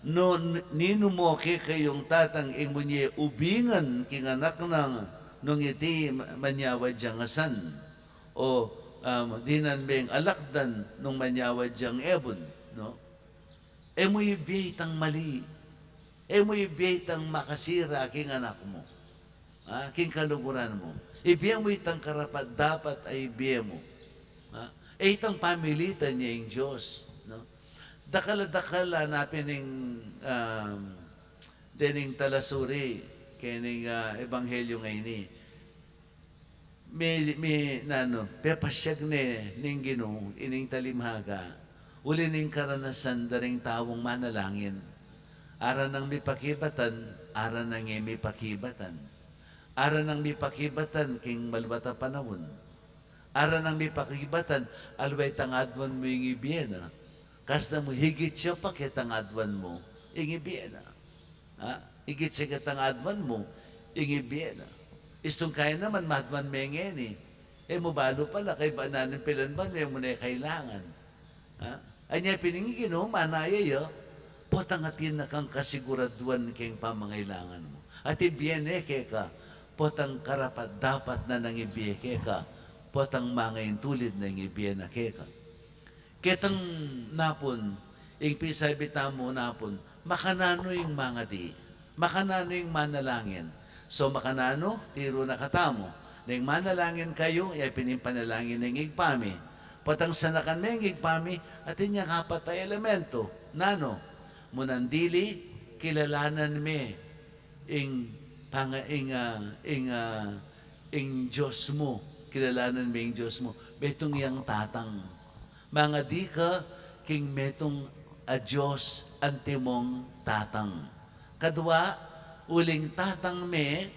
no, n-, ninu mo kekayung tatang ing munye ubingan king anak nang nung iti ma-, manyawad yang asan, o, um, dinan meng alakdan nung manyawad yang ebun, no? E mu ibie itang mali. E mu ibie itang makasira king anak mu. Ah, king kaluguran mu. Ibie mu itang karapat-dapat a ibie mu. Ah, e itang pamilitan ya ing Dios, no? Dakal a dakal a napin ing, um, dening talasuri kening, ah, ebanghelyo ngeni. Mi, mi, nanu, pepasiag ne ning Ginu ining talinghaga. Uli ning karanasan da ring taung manalangin. Ara nang mipakibatan, ara nang e mipakibatan. Ara nang mipakibatan king maluat a panaun. Ara nang mipakibatan, aliwa itang aduan mu ing ibie na. Kasna mu higit ya pa ketang aduan mu ing ibie na. Ha? Higit ya ketang aduan mu ing ibie na. Istung kaya naman maduan me ngeni. E mu balu pala, kaybat na ning pilan banua, e mu ne kailangan. Ha? Anya pin ing Ginu, manaya ya, potang atin na kang kasiguraduan keng pamangailangan mu. At ibie ne keka, potang karapat-dapat na nang ibie keka, potang mangaintulid na ing ibie na keka. Ketang napun, ing pisabi tamu napun, makananu ing mangadi, makananu ing manalangin. So, makananu, tiru na katamu. Neng manalangin kayu, ya pin ing panalangin ning Ibpa mi. Potang sanakan me ing Ibpa mi, atin yang apat a elemento. Nanu, munang dili, kilalanan me ing panga-, ing, ah, ing, ah, ing Dios mu, kilalanan me ing Dios mu, metung yang tatang. Mangadi ka king metung a Dios, antimong tatang. Kadua, uling tatang me,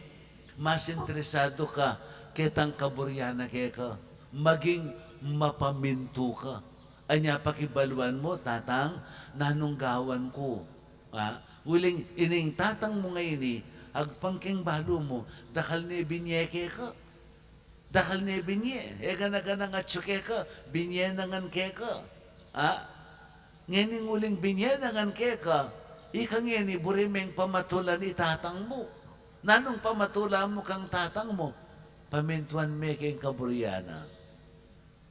mas interesadu ka ketang kaburian na keka, maging mapamintu ka. Anya pakibaluan mu, tatang, nanung gawan ku? Ha? Uling ining tatang mu ngeni, agpang keng balu mu, dakal ne binye keka. Dakal ne binye, e gana-ganang atyu keka, binye na ngan keka. Ha? Ngening uling binye na ngan keka, ika ngeni buri meng pamatulan i tatang mu. Nanung pamatulan mu kang tatang mu? Pamintuan me keng kaburian na.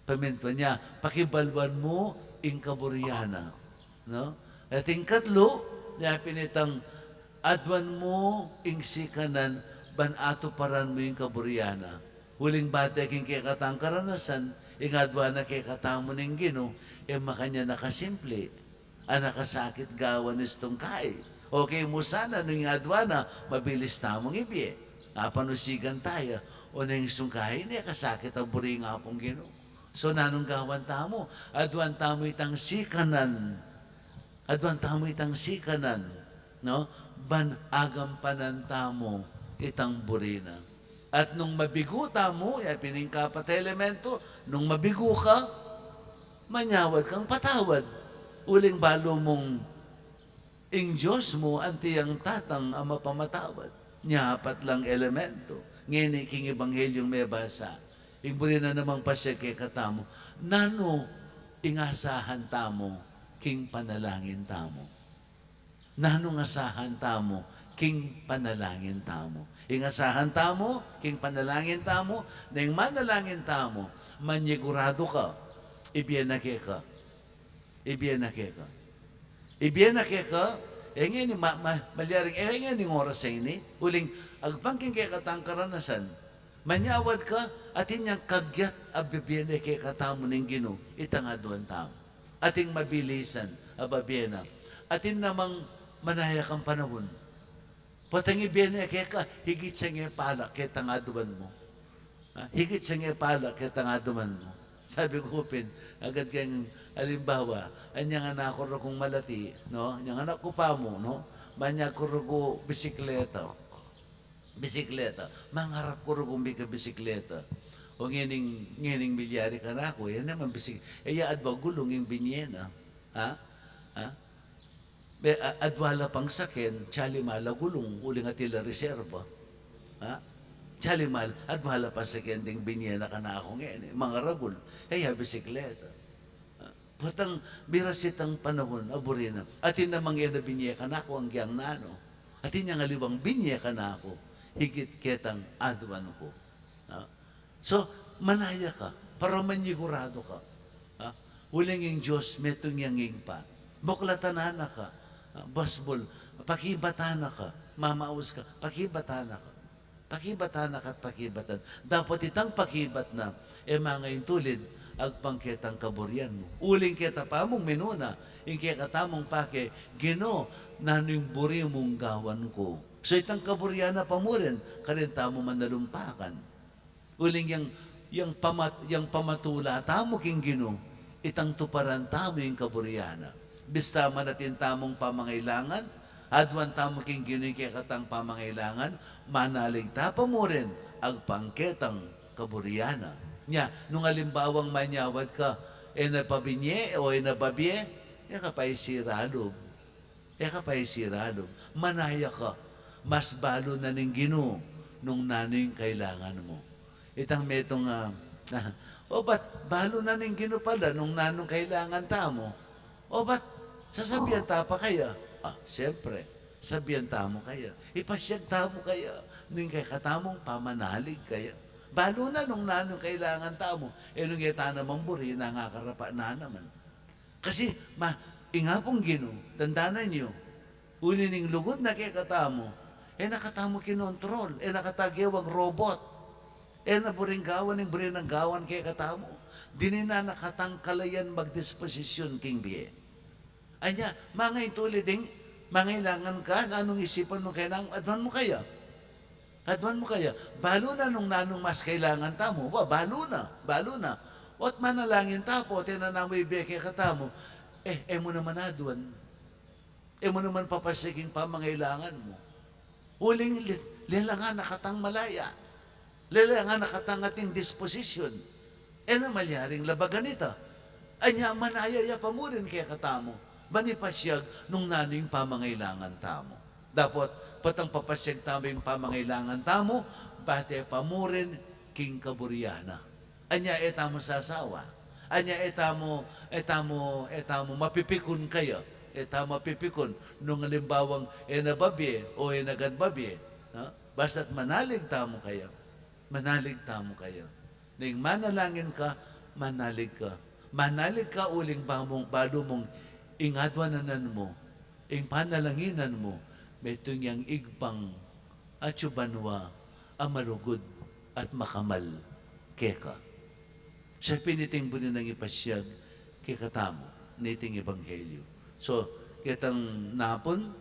Pamintuan ya, pakibaluan mu ing kaburian na, no? At ing katlu, ya pin itang aduan mu ing sikanan ban atuparan mu ing kaburian na. Uling bate king kekatang karanasan, ing aduan na kekatamu ning Ginu, e makanyan a kasimple. A nakasakit gawan istung kai. Okay mu sana nung ing aduan na, mabilis tamung ibie. Apanusigan taya, o neng istung kai, ne kasakit a buri ing Apung Ginu. So, nanung gawan tamu? Aduan tamu itang sikanan. Aduan tamu itang sikanan, no? Ban agampanan tamu itang buri na. At nung mabigu tamu, ya pin ing kapat a elemento, nung mabigu ka, manyawad kang patawad. Uling balu mung ing Dios mu, anti yang Tatang a mapamatawad. Nya apat lang elemento. Ngeni king Ebanghelyung mebasa, ing buri na namang pasiag kekatamu, nanu ing asahan tamu king panalangin tamu? Nanu ing asahan tamu king panalangin tamu? Ing asahan tamu king panalangin tamu, neng manalangin tamu, manyiguradu ka, ibie na keka. Ibie na keka. Ibie na keka. E ngeni, ma-, ma-, malyaring, e ngeni ing oras a ini. Uling agpang king kekatang karanasan, manyawad ka, atin yang kagyat a bibie na kekatamu ning Ginu, itang aduan tamu. Ating mabilisan a babie na. Atin namang manaya kang panaun. Potang ibie na keka, higit sa nge palak ketang aduan mu. Ha? Higit sa nge palak ketang aduan mu. Sabi ku pin, agad keng alimbawa, anyang anak ku rugong malati, no? Anyang anak ku pamu, no? Manyag ku rugu bisikleta. Bisikleta. Mangarap ku rugu mika bisikleta. O ngening, ngening milyari kanaku, e naman bisik-, e ya adwa gulung ing binye na. Ha? Ha? Be, a-, adwa la pang saken, chali mala gulung, uling atin la reserba. Ha? Chali mal, adwa la pang saken ding binye na kanaku ngeni, mangaragul. E ya bisikleta. Ha? Potang miras itang panaun a buri na. Atin namang e na binye kanaku, anggyang nanu. Atin yang aliwang binye kanaku, higit ketang aduan ku. Ha? So, manaya ka, para manyiguradu ka. Ha? Uling ing Dios, metung yang Ibpa. Buklatan na ka. Ha? Basbul, pakibatan na ka. Mamaus ka, pakibatan na ka. Pakibatan na ka't pakibatan. Dapot itang pakibat na, e mangaintulid, agpang ketang kaburian mu. Uling keta pa mung minuna, ing kekatamung pake, Ginu, nanu ing buri mung gawan ku? So itang kaburian na pa mu rin, karin tamu manalumpakan. Uling yang, yang pamat-, yang pamatula tamu king Ginu, itang tuparan tamu ing kaburian na. Bista man atin tamung pamangailangan, aduan tamu king Ginu ing kekatang pamangailangan, manalig ta pa mu rin, agpang ketang kaburian na. Nya, nung alimbawang manyawad ka, e na pa binye o e na babie, e ka pa isira lub. E ka pa isira lub. Manaya ka, mas balu na ning Ginu nung nanu ing kailangan mu. Itang metung, ah, o bat balu na ning Ginu pala nung nanu ing kailangan tamu? O bat sasabian ta pa kaya? Ah, siyempre, sabian tamu kaya. Ipasiag tamu kaya ning kekatamung pamanalig kaya? Balu na nung nanu ing kailangan tamu, e nung e ta naman buri, nangakarapa na naman. Kasi, ma-, ing Apung Ginu, tandanan yu, uli ning lugud na kekatamu, e na katamu kinontrol, e na kata gewang robot, e na buring gawan ing buri nang gawan kekatamu, dininan na katang kalayan magdisposisyun king bie. Anya, mangaintulid ding, mangailangan ka, nanung isipan mu kaya nang, aduan mu kaya? Aduan mu kaya, balu na nung nanung mas kailangan tamu. Wa, balu na, balu na. Ot manalangin ta pu, ot e na namu ibie kekatamu. E, e mu naman aduan. E mu naman papasiag ing pamangailangan mu. Uling le-, lelangan na katang malaya. Lelangan na katang ating disposisyun. E na malyaring labagan ita. Anya manaya ya pa mu rin kekatamu. Ban ipasiag nung nanu ing pamangailangan tamu. Dapot, potang papasiag tamu ing pamangailangan tamu, bate pa mu rin king kaburian na. Anya e tamu sasawa. Anya e tamu, e tamu, e tamu mapipikun kaya. E tamu mapipikun nung alimbawang e na babie o e na gad babie. Ha? Basta't manalig tamu kaya. Manalig tamu kaya. Neng manalangin ka, manalig ka. Manalig ka uling bamung, balu mung ing aduanan mu, ing panalanginan mu, metung yang Ibpang atsu banua a malugud at makamal keka. Siya pin iting buri nang ipasiag kekatamu niting ebanghelyo. So, ketang napun,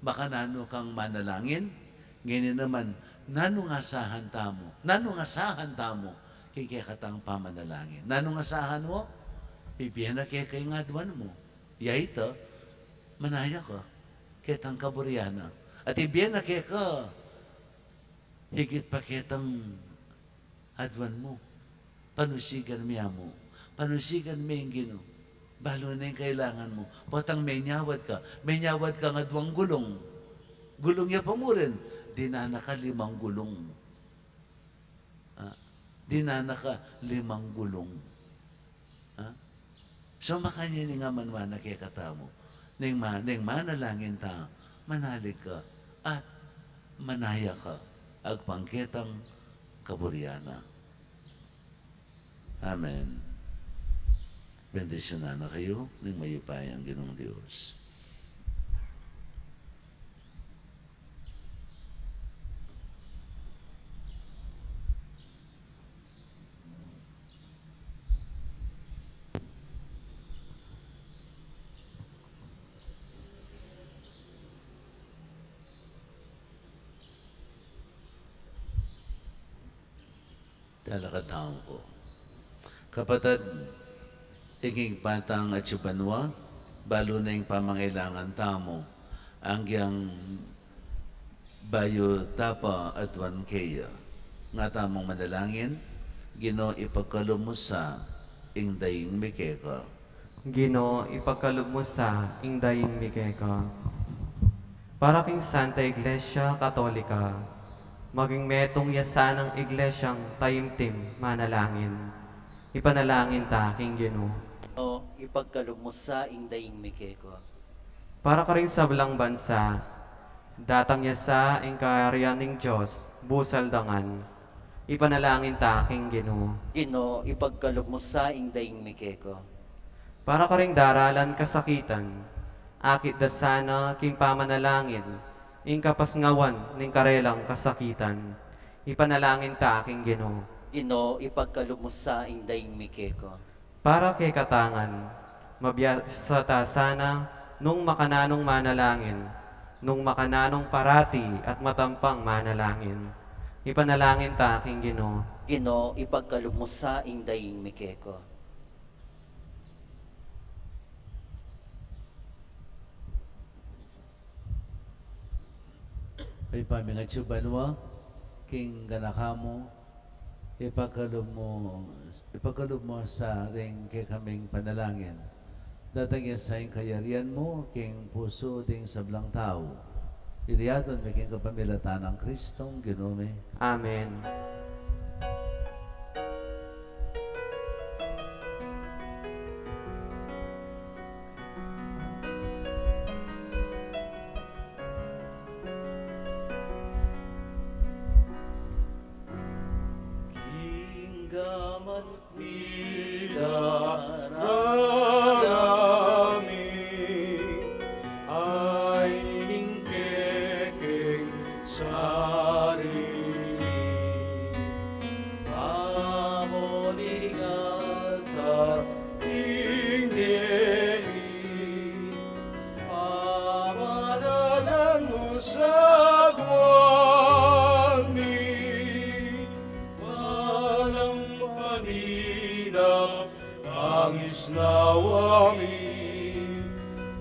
makananu kang manalangin, ngeni naman, nanung asahan tamu, nanung asahan tamu, king kekatang pamanalangin. Nanung asahan mu? Ibie na keka ing aduan mu. Ya ita, manaya ka, ketang kaburian na. At ibie na keka, Higit pa ketang aduan mu. Panusigan me mu. Panusigan me ing Ginu. Balu na ing kailangan mu. Potang menyawad ka. Menyawad kang aduang gulung. Gulung ya pa mu rin. Dinan na ka limang gulung. Ah, dinan na ka limang gulung. Ha? So, makanyan ing Ama na kekatamu. Neng ma-, neng manalangin ta, manalig ka, at manaya ka, agpang ketang kaburian na. Amen. Bendisyunan na kayu ning mayupayang Ginung Dios. Talakad tamu pu. Kapatad, ing Ibpa tang atsu banua, balu na ing pamangailangan tamu, anggyang bayu ta pa aduan keya. Nga tamung manalangin, Ginu, ipagkalub mu sa ing daing mi keka. Ginu, ipagkalub mu sa ing daing mi keka. Para king Santa Iglesia Katolika, maging metung ya sanang iglesiang taimtim manalangin. Ipanalangin ta king Ginu. Ginu, ipagkalub mu sa ing daing mi keka. Para karing sablang bansa, datang ya sa ing kayarian ning Dios, busal dangan. Ipanalangin ta king Ginu. Ginu, ipagkalub mu sa ing daing mi keka. Para karing daralan kasakitan, akit da sana king pamanalangin ing kapasngawan ning karelang kasakitan. Ipanalangin ta king Ginu. Ginu, ipagkalub mu sa ing daing mi keka. Para kekatang ngan, mabiasa ta sana nung makananung manalangin, nung makananung parati at matampang manalangin. Ipanalangin ta king Ginu. Ginu, ipagkalub mu sa ing daing mi keka. Ibpa ming atsu banua, king ganaka mu, ipagkalub mu, ipagkalub mu sa ring kekaming panalangin. Datang ya sa ing kayarian mu, king pusu ding sablang tau. Iti aduan mi king kapamilatan nang Kristong Ginu mi. Amen. King gamat mi dararami, ay ning kekeng sarili. Pabot ning altar ning dili, pamanalan mu sa aduan mi, balang panidap ang isnawa mi,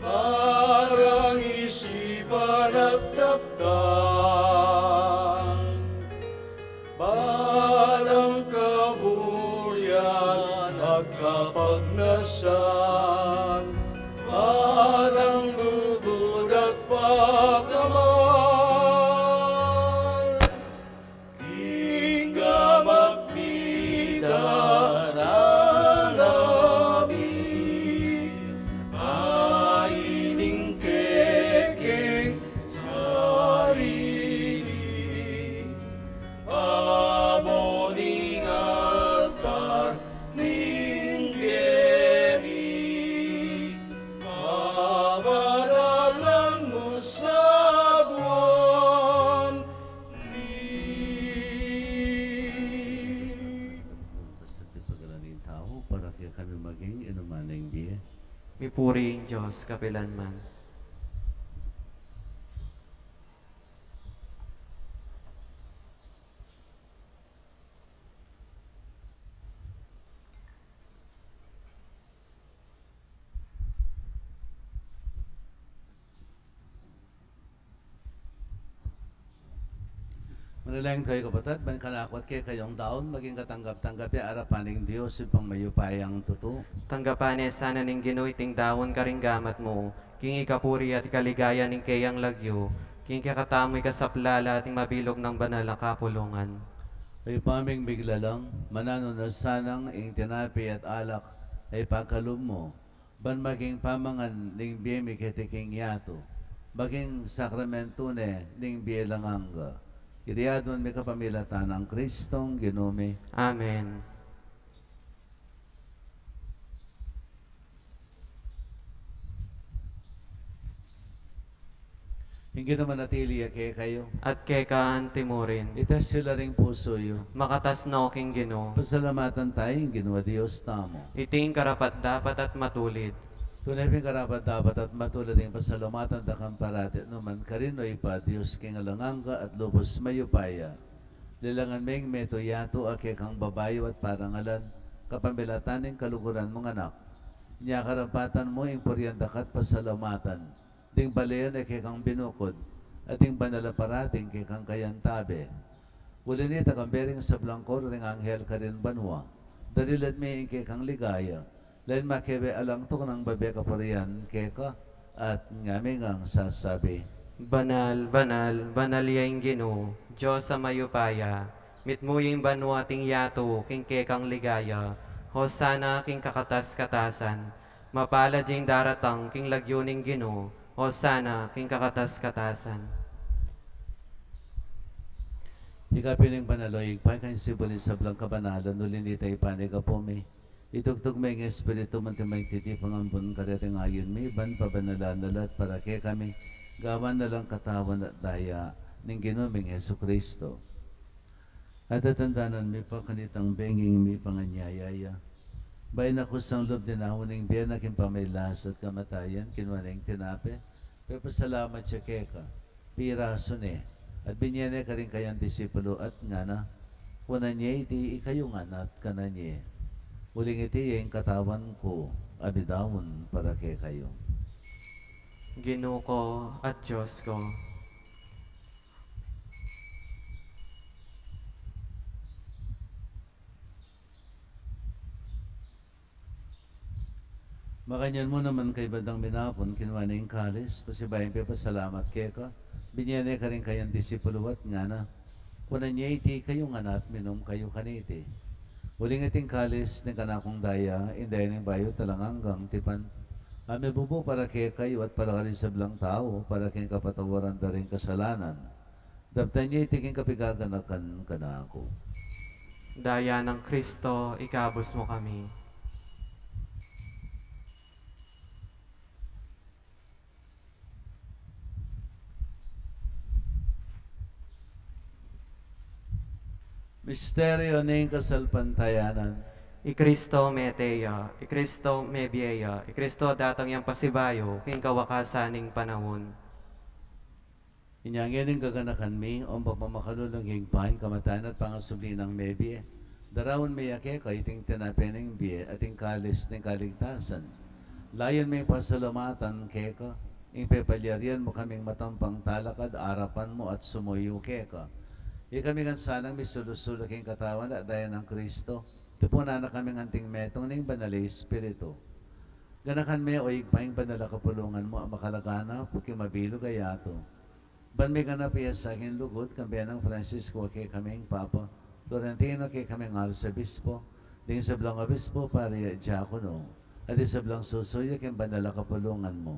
balang isipan at daptan, balang kaburian at kapagnasan, balang lugud at pakamal. King gamat mi dararami, ay ning kekeng sarili, pabot ning altar ning dili, pamanalan mu sa aduan mi. Basta di pagalaning tau, para kekami maging inuman ning bie. Mipuri ing Dios kapilanman. Manalangin kayu, kapatad, ban kanaku at kekayu, ing daun maging katanggap-tanggap ya king arapan ning Dios Ibpang mayupayang tutu. Tanggapan na sana ning Ginu iting daun karing gamat mu, king ikapuri at ikaligaya ning keyang lagyu, king kekatamu ikasaplala at ing mabilug nang banal a kapulungan. Ibpa ming miglalang, mananu na sanang ing tinape at alak a ipagkalub mu, ban maging pamangan ning bie mi keti king yatu, maging sakramentu ne ning bie alang angga. Iti aduan mi kapamilatan nang Kristong Ginu mi. Amen. Ing Ginu manatili ya kekayu. At keka antimurin. Itas yu la ring pusu yu. Makatas no king Ginu. Pasalamatan tamu ing Ginu a Dios tamu. Iti ing karapat-dapat at matulid. Tune pin karapat-dapat at matulid ing pasalamatan da kang parati at nukarin man, karin, O Ibpa, Dios king alang angga at lubus mayupaya. Lelangan me ing metung yatu a kekang babayu at parangalan, kapamilatan ning kaluguran mung Anak. Inya karampatan mu ing purian da ka at pasalamatan, ding balen a kekang binukud, at ding banal a parati a kekang kayantabe. Uli na nita, kambe ring sablang koro ring anghel karin banua, darilad me ing kekang ligaya, lalu makebe alang tuknang babie kapurian keka, at ngami ngang sasabi: Banal, banal, banal ya ing Ginu, Dios a mayupaya, mitmu ya ing banua at ing yatu king kekang ligaya, Hosana king kakatas-katasan, mapalad ya ing daratang king lagyu ning Ginu, Hosana king kakatas-katasan. Ika pin ing banal, O Ibpa, ika ing sibul ning sablang kabanalan, uli na nita, Ibpa, ika pu mi. Itugtug me ing Espiritu mu anti magtitipang ampon kareting ayun mi, ban pabanalan na la at para kekami, gawan na lang katawan at daya ning Ginu ming Jesucristo. At tatandanan mi pa kanitang bengi ing mipanganyaya ya, bayu na kusang lub dinaun ing bie na king pamagkasakit at kamatayan, kinua ne ing tinape, pepasalamat ya keka, pirasu ne, at binie ne karing kayang disipulu at ngana: Kunan ye iti ikayu ngan at kanan ye. Uling iti ya ing katawan ku a midaun para kekayu. Ginu ku at Dios ku. Makanyan mu naman, kaybat dang minapun, kinua ne ing kalis, pasibayu yang pepasalamat keka, binie ne karing kayang disipulu at ngana: Kunan ye iti ikayu ngan at minum kayu kaniti. Uling iti ing kalis ning kanakung daya, ing daya ning bayu at alang anggang tipan, a mibubu para kekayu at para karing sablang tau, para king kapatawaran da ring kasalanan. Daptan ye iti king kapigaganakan kanaku. Daya nang Kristo, ikabus mu kami. Misteryu ning kasalpantayanan. I Kristo mete ya, i Kristo mebie ya, i Kristo datang yang pasibayu king kawakasan ning panaun. Inya ngeni gaganakan mi, o mapamakalulung Ibpa, ing kamatayan at pangasubli nang mebie. Daraun mi ya keka iting tinape ning bie at ing kalis ning kaligtasan. Layun ming pasalamatan keka ing pepalyarian mu kaming matampang talakad arapan mu at sumuyu keka. Ikami ngan sanang misulu-sulu king katawan at daya nang Kristo, tipunan na kaming anting metung ning Banal a Espiritu. Ganakan me, o Ibpa, ing banal a kapulungan mu a makalaganap king mabilug a yatu. Ban miganap ya sa king lugud, kambe nang Francisco a kekaming Papa, Florentino a kekaming Arsobispo, ding sablang obispo, pari at diakono, at ding sablang susuyu king banal a kapulungan mu.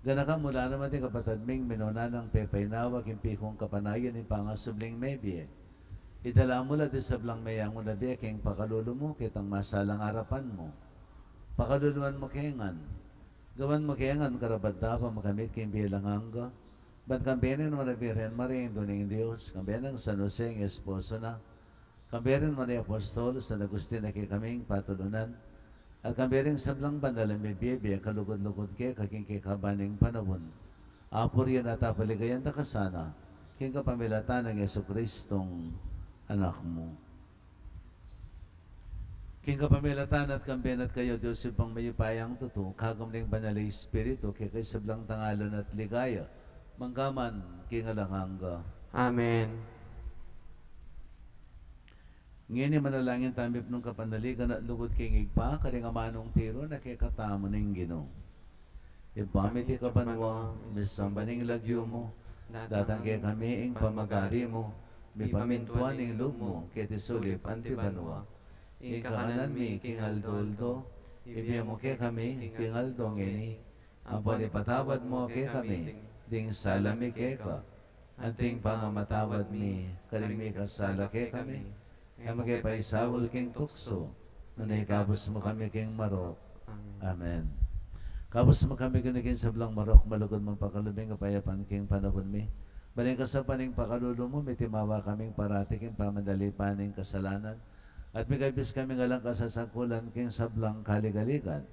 Ganakan mu la naman ding kapatad ming minuna nang pepainawa king pikung kapanayan ning pangasubling mebie. Idala mu la ding sablang meyangu na bie king pakalulu mu, ketang masalang arapan mu. Pakaluluan mu ke ngan. Gawan mu ke ngan karapat-dapat makamit king bie alang angga. Ban kambe ning Nuan a Birhen Maria, Indu ning Dios, kambe nang San Jose a esposo na, kambe ring Nuan a Apostol, San Agustin a kekaming patulunan, at kambe ring sablang banal a mebie-bie kalugud-lugud keka king kekaba ning panaun, apurian at apaligayan da ka sana, king kapamilatan nang Jesucristong Anak mu. King kapamilatan na at kambe na at kaya, Dios Ibpang mayupayang tutu, kagum ning Banal a Espiritu, keka ing sablang dangalan at ligaya, mangga man king alang angga. Amen. Ngeni manalangin tamu mipnung kapanaligan at lugud king Ibpa, karing amanung tiru na kekatamu ning Ginu. Ibpa mi, atiu ka banua, misamban ya ing lagyu mu, datang kekami ing pamagari mu, mipamintuan ing lub mu keti sulip anti banua. Ing kakanan mi king aldo-aldo ibie mu kekami king aldo ngeni, ampon ipatawad mu kekami ding sala mi keka, anti ing pamamatawad mi karing mikasala kekami. E mu ke paisaul king tuksu, nune ikabus mu kami king marok. Amen. Amen. Kabus mu kami, Ginu, king sablang marok, malugud mung pakalub ing kapayapan king panaun mi. Ban king kasapan ning pakalulu mu, mitimawa kaming parati king pamanalipan ning kasalanan, at mikabus kaming alang kasasangkulan king sablang kaligaligan,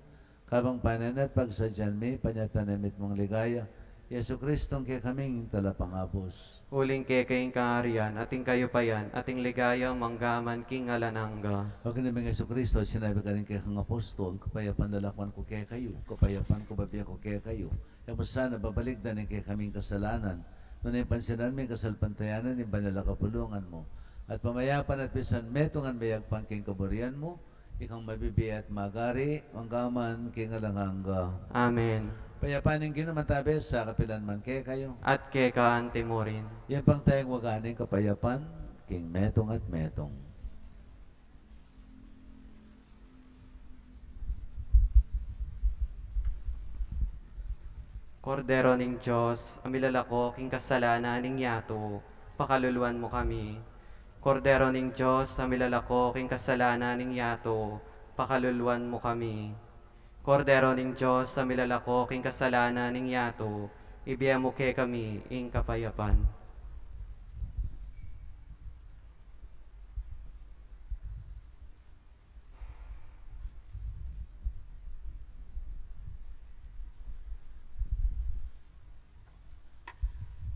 kabang panenayan at pagsadyan mi panyatang na mitmung ligaya, Jesucristo, ing kekaming talapangabus. Uling keka ing kaharian, at ing kayupayan, at ing ligaya, mangga man king alang angga. O Ginu ming Jesucristo, sinabi mu karing kekang apostol, kapayapan na lakwan ku kekayu, kapayapan ku bibie ku kekayu. E mu sana babalikdan ing kekaming kasalanan, nune pansinan mu ing kasalpantayanan ning banal a kapulungan mu, at pamayapan at pisanmetungan meyagpang king kaburian mu, ikang mabibie at magari, mangga man king alang angga. Amen. Ing kapayapan ning Ginu mantabe sa kapilan man kekayu. At keka anti mu rin. Iyapang taya ing waga ning kapayapan king metung at metung. Kordero ning Dios, a milalako king kasalanan ning yatu, pakaluluan mu kami. Kordero ning Dios, a milalako king kasalanan ning yatu, pakaluluan mu kami. Kordero ning Dios, a milalako king kasalanan ning yatu, ibie mu kekami ing kapayapan.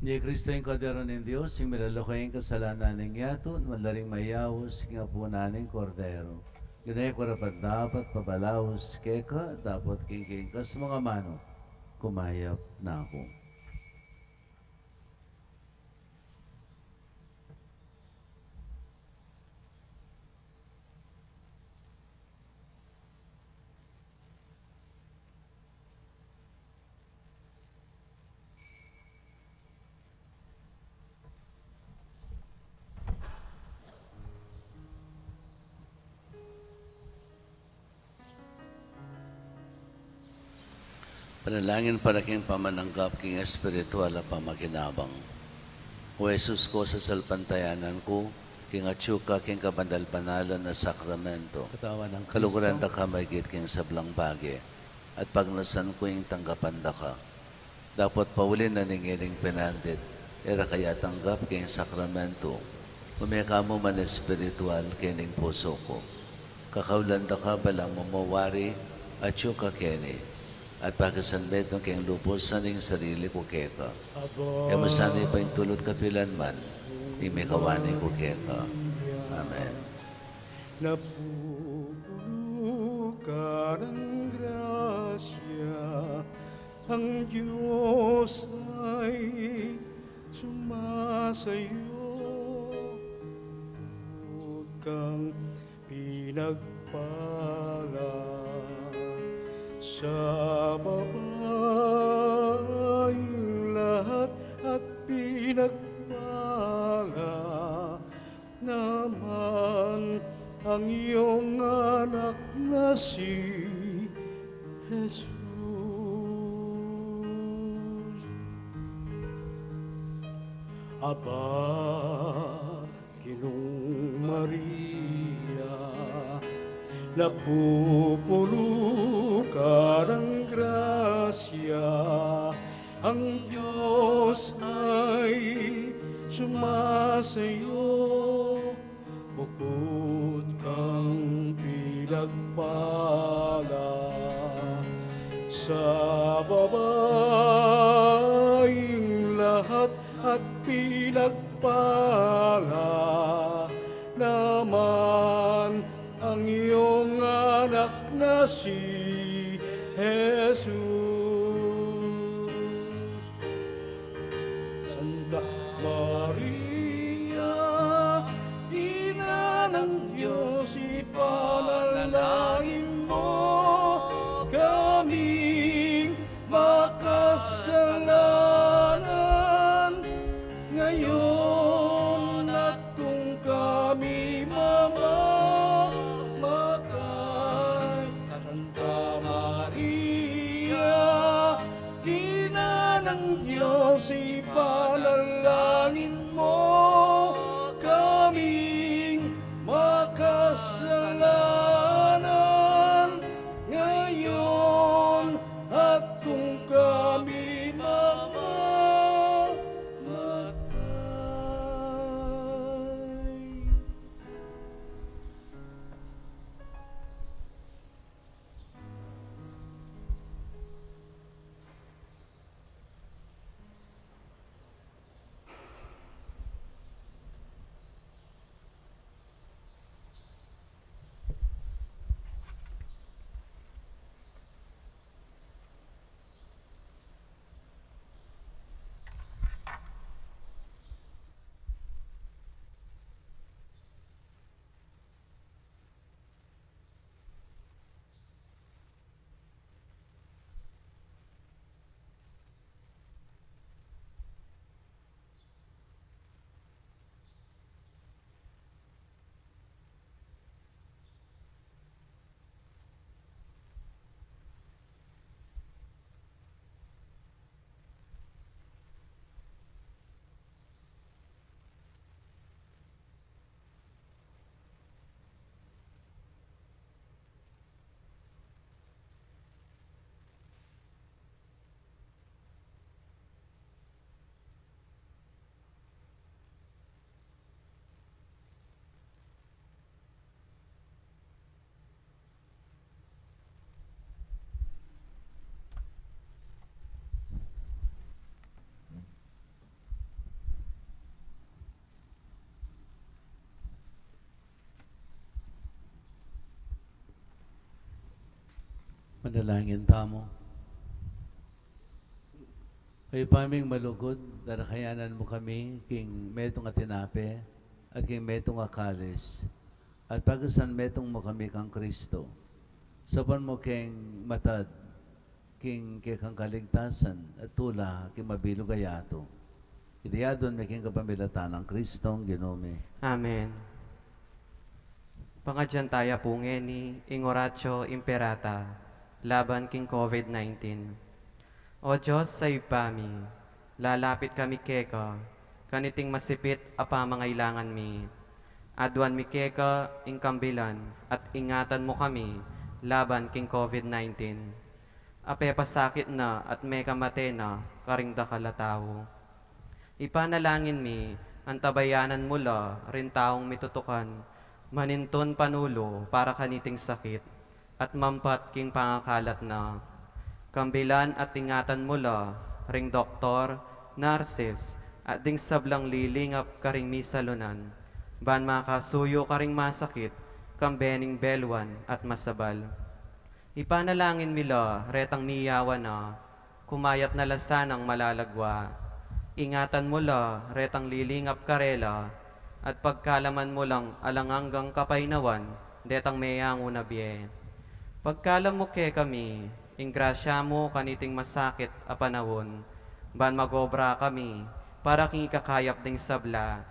Ini i Kristo, ing Kordero ning Dios, ing milalako king kasalanan ning yatu. Nanu la ring mayaus king apunan ning Kordero? Ginu, e ku karapat-dapat pabalaus keka, dapot king kekang mung amanu, kumayap na ku. Panalangin para king pamananggap king espiritual a pamakinabang. O Jesus ku, sasalpantayanan ku king atyu ka king kabanal-banalan a sakramento. Katawan nang Kristo. Kaluguran da ka maigit king sablang bage, at pagnasan ku ing tanggapan da ka. Dapot pauli na ning ining pinandit, e ra ka ya tanggap king sakramento, ume ka mu man espiritual king pusu ku. Kakaulan da ka balang mamawari, atyu ka keni, at pakisanmetung keng lubus ing sarili ku keka. Aba. E mu sana ipaintulut kapilan man ing mikawani ku keka. Amen. Napupulu ka ng grasya, ang Diyos ay sumasayo. Bukod kang pinagpala sa babaeng lahat, at pinagpala naman ang iyong anak na si Jesus. Aba, Ginung Maria, napupulu ka ng grasya, ang Diyos ay sumasayo. Bukod kang pinagpala sa babaeng lahat, at pinagpala naman ang iyong anak na si Jesus. Santa Maria, Ina ng Dalangin tamu. Ibpa ming malugud, darakayanan mu kami king metung a tinape at king metung a kalis, at pagkasan metung mu kami kang Kristo. Saupan mu keng matad king kekang kaligtasan at tula king mabilug a yatu. Iti adwan mi king kapamilatan nang Kristong Ginu mi. Amen. Pangadyan taya pu ngeni ing Oratio Imperata laban king COVID nineteen. O Dios a Ibpa mi, lalapit kami keka kaniting masipit a pamangailangan mi. Adwan mi keka ing kambilan at ingatan mu kami laban king COVID nineteen. Apepasakit na at mekamate na karing dakal a tau. Ipanalangin mi, antabayanan mu la ring taung mitutukan manintun panulu para kaniting sakit at mampat king pangakalat na. Kambilan at ingatan mu la ring doktor, nurses, at ding sablang lilingap karing misalunan, ban makasuyu karing masakit kambe ning beluan at masabal. Ipanalangin mi la retang miyawan na, kumayap na la sanang malalagwa. Ingatan mu la retang lilingap karela, at pagkalaman mu lang alang anggang kapaynawan detang meyangu na bie. Pagkalam mu kekami ing grasya mu kaniting masakit a panaun, ban magobra kami para king ikakayap ding sabla,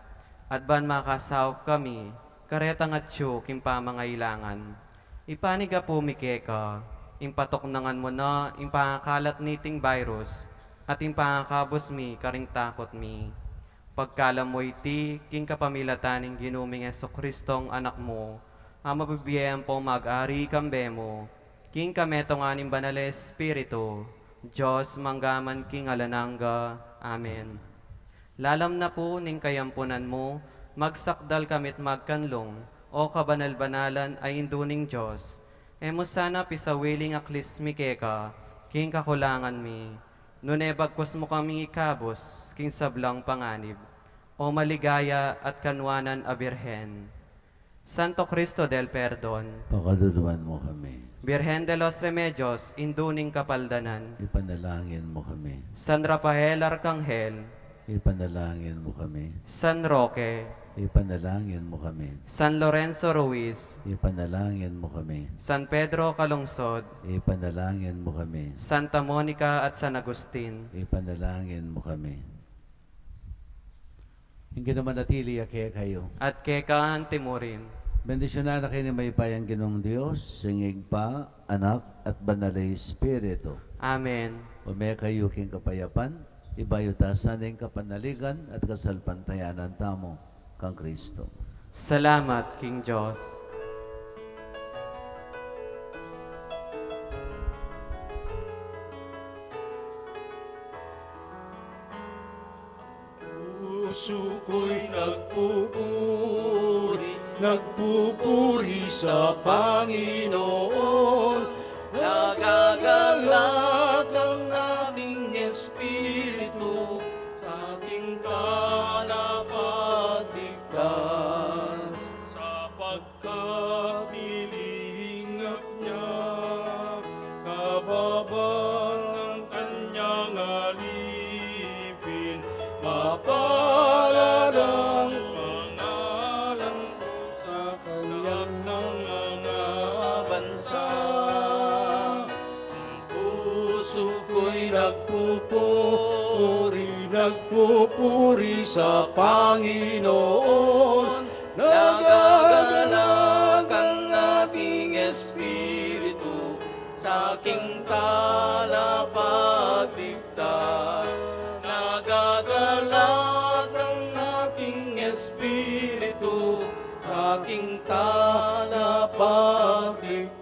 at ban makasaup kami karetang atyu king pamangailangan. Ipanigapu mi keka ing patuknangan mu na ing pangakalat niting virus at ing pangakabus mi karing takut mi. Pagkalam mu iti king kapamilatan ning Ginu ming Jesucristong Anak mu, a mabibie ampong mag-ari kambe mu king kametungan ning Banal a Espiritu, Dios mangga man king alang angga. Amen. Lalam na pu ning kayampunan mu, magsakdal kami't magkanlung, o kabanal-banalan a Indu ning Dios. E mu sana pisawiling aklis mi keka king kakulangan mi, nune bagkus mu kaming ikabus king sablang panganib, o maligaya at kanwanan a Birhen. Santo Cristo del Perdon, pakaluluan mu kami. Birhen de los Remedios, Indu ning Kapaldanan, ipanalangin mu kami. San Rafael Arkanghel, ipanalangin mu kami. San Roque, ipanalangin mu kami. San Lorenzo Ruiz, ipanalangin mu kami. San Pedro Calungsod, ipanalangin mu kami. Santa Monica at San Agustin, ipanalangin mu kami. Ing Ginu manatili ya kekayu. At keka anti mu rin. Bendisyunan na kayu ning mayupayang Ginung Dios, ing Ibpa, Anak, at Banal a Espiritu. Amen. Ume kayu king kapayapan, ibayu ta sana ing kapanaligan at kasalpantayanan tamu kang Kristo. Salamat king Dios. Pusu ko'y nagpupuri, nagpupuri sa Panginoon. Nagagalak ang aking espiritu sa aking talapagligtas, sapagkat nilingap niya kababa ng kanyang alipin. Mapalad ang pangalan ko sa kanyang mga bansa. Ang puso ko'y nagpupuri, nagpupuri sa Panginoon. Nagagalak ang aking espiritu sa aking talapagligtas. Nagagalak ang aking espiritu sa aking talapagligtas.